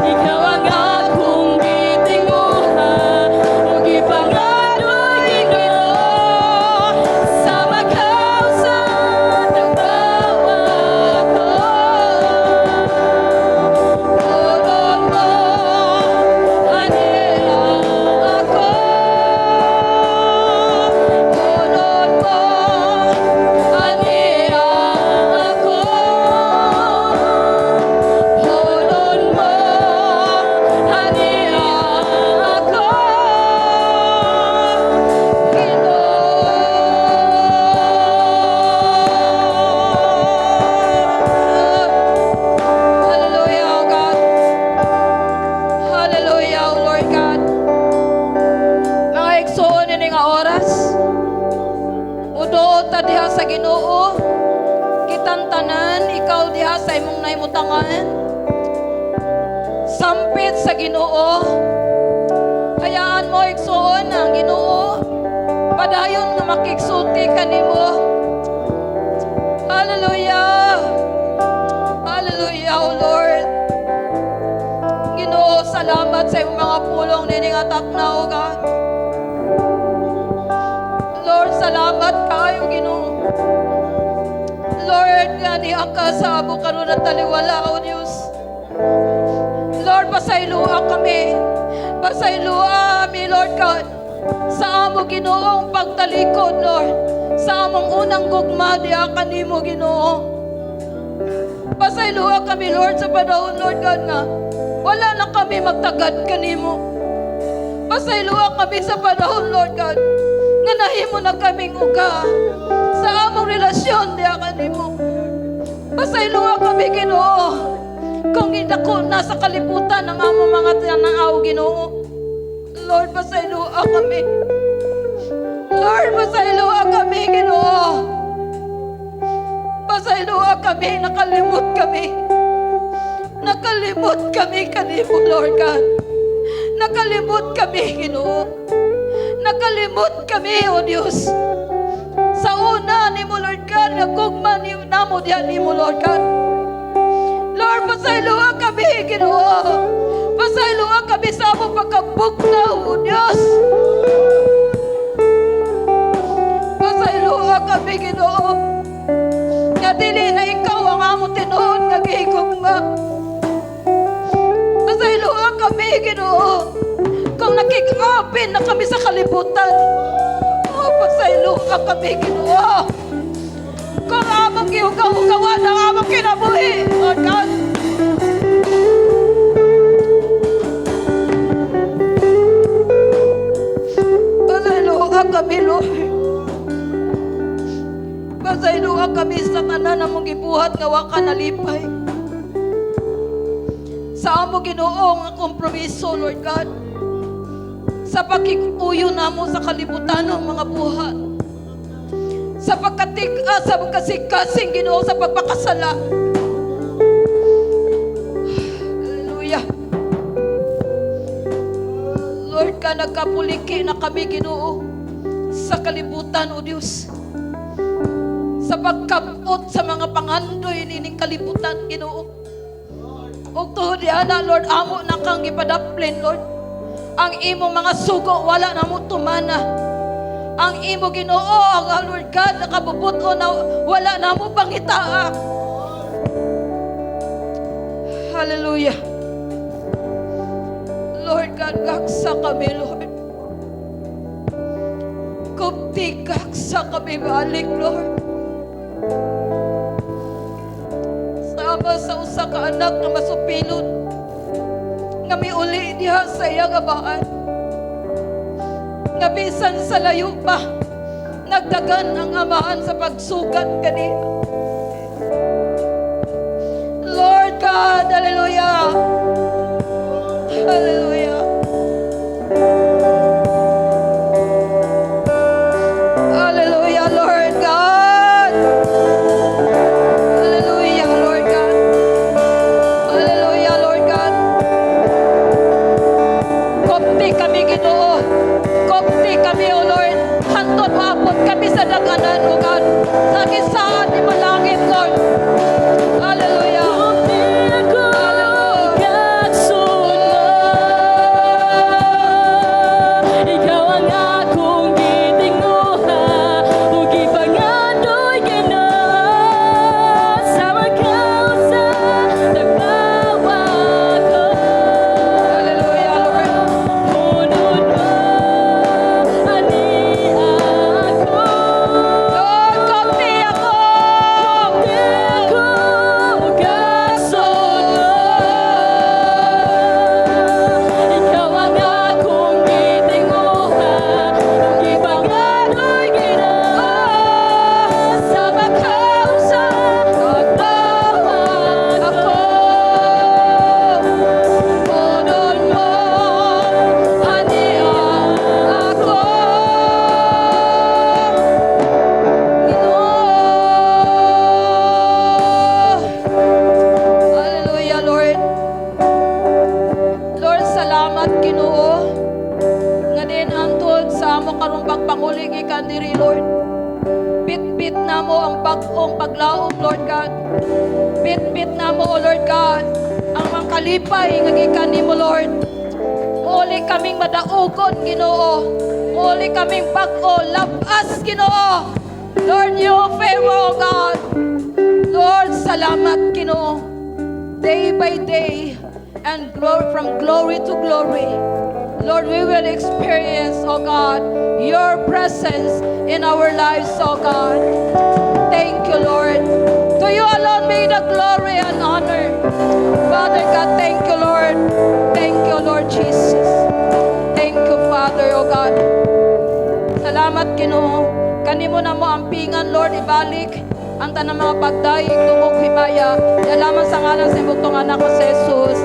Ikaw ang akong gitinguha ug gipangandoy, Ginoo, sa makausa tagbawa ko. Punon mo aniha ako. Punon mo aniha ako. Punon mo aniha ako, Ginoo. Hallelujah, O God. Hallelujah, O Lord God. Mga igsoon, ini nga oras, muduot ta diha sa Ginoo. Kitang tanan, ikaw diha sa imong nahimutangan. Sampit sa Ginoo. Hayaan mo, igsoon, ang Ginoo padayon nga makigsulti kanimo. Hallelujah. Hallelujah, O Lord. Ginoo, salamat sa imong mga pulong nini nga takna, O God. Lord, salamat kaayo, Ginoo. Lord, nga niya ka sa amo karon at taliwala, O Diyos. Lord, pasayloa kami. Pasayloa mi, Lord God. Sa amo, Ginoong pagtalikod, Lord. Sa among unang gugma, diha kanimo, Ginoo. Pasayloa kami, Lord, sa panahon, Lord God, nga wala na kami magtagad kanimo. Pasayloa kami sa panahon, Lord God, nga nahimo na kaming uga sa among relasyon diha kanimo. Pasayloa kami, Ginoo. Nidako na sa kalibutan ang among mga tinanaw, Ginoo. Lord, pasayloa kami. Lord, pasayloa kami, Ginoo. Pasayloa kami, nakalimot kami. Nakalimot kami kanimo, Lord God. Nakalimot kami, Ginoo. Nakalimot kami, O Diyos. Sa una nimo, Lord God, nga gugma ni namo diha nimo, Lord God. Lord, pasayloa kami, Ginoo. Pasayloa kami sa among pagkabugnaw, O Diyos. Pasayloa kami, Ginoo. Nga dili na ikaw ang among tinuod nga gihigugma. Pasayloa kami, Ginoo. Kung nakig-apin na kami sa kalibutan. Oh, pasayloa kami, Ginoo. Kung among gihugaw-hugawan ang among kinabuhi, Lord God. Pasayloa kami, Lord. Pasayloa kami sa tanan among gibuhat nga wa ka nalipay. Sa amo, Ginoo, nga kompromiso, Lord God. Sa pakig-uyo namo sa kalibutan ng mga buhat. Sa pagkatig-a, sa pagkasikasing, Ginoo, sa pagpakasala. Hallelujah. Lord ka, nagkapuliki na kami, Ginoo, sa kalibutan, O Diyos. Sa pagkabot sa mga pangandoy nining kalibutan, Ginoo. Ug tuhod ana, Lord, amo na kang gipadaplin, Lord. Ang imong mga sugo, wala na mo tumana. Ang imo, Ginoo, ang Lord God, nakabubuto na wala na mo pangitaa. Hallelujah. Lord God, gaksa kami, Lord. Kupti gaksa kami balik, Lord. Sama sa usa ka anak nga masupilon, nga miuli diha sa iyang amahan. Nga bisan sa layo pa, nagdagan ang amahan sa pagsugat kaniya. Lord God, hallelujah. Hallelujah. Hallelujah, Lord God. Hallelujah, Lord God. Hallelujah, Lord God. Kopti kami, Ginoo. Kopti kami, O Lord. Hantod maabot kami sa daganan, O God. Sa kisaan ni malangit, Lord. Hallelujah. Kupti ako kasunod. Ikaw ang akong gitinguha ug gipangandoy, Ginoo, sa makausa tagbawa ko. Hallelujah, Lord. Unod mo ani ako. Lord, kopti ako. Kupti ako kasunod. Ikaw ang akong gitinguha ug gipangandoy, Ginoo, sa makausa tagbawa Ako. Unod mo ani ako. Ginoo. Hallelujah, Lord. Lord, salamat, Ginoo. Nga din hangtod sa amo karong pagpanguli gikan diri, Lord. Bit-bit na mo ang bag-ong paglaom, Lord God. Bit-bit na mo, O Lord God, ang mga kalipay nga gikan nimo, Lord. Muli kaming madaugon, Ginoo. Muli kaming bag-o, labas, Ginoo. Lord, your favor, O God. Lord, salamat, Ginoo. Day by day, and glory, from glory to glory, Lord, we will experience, oh God, your presence in our lives, oh God. Thank you, Lord. To you alone be the glory and honor. Father God, thank you, Lord. Thank you, Lord Jesus. Thank you, Father, oh God. Salamat, Ginoo. Kanimo na mo ang pingan, Lord, ibalik. Ang tanang mga pagdayeg, tungog, himaya, lamang sa ngalan sa imong anak ko si Jesus.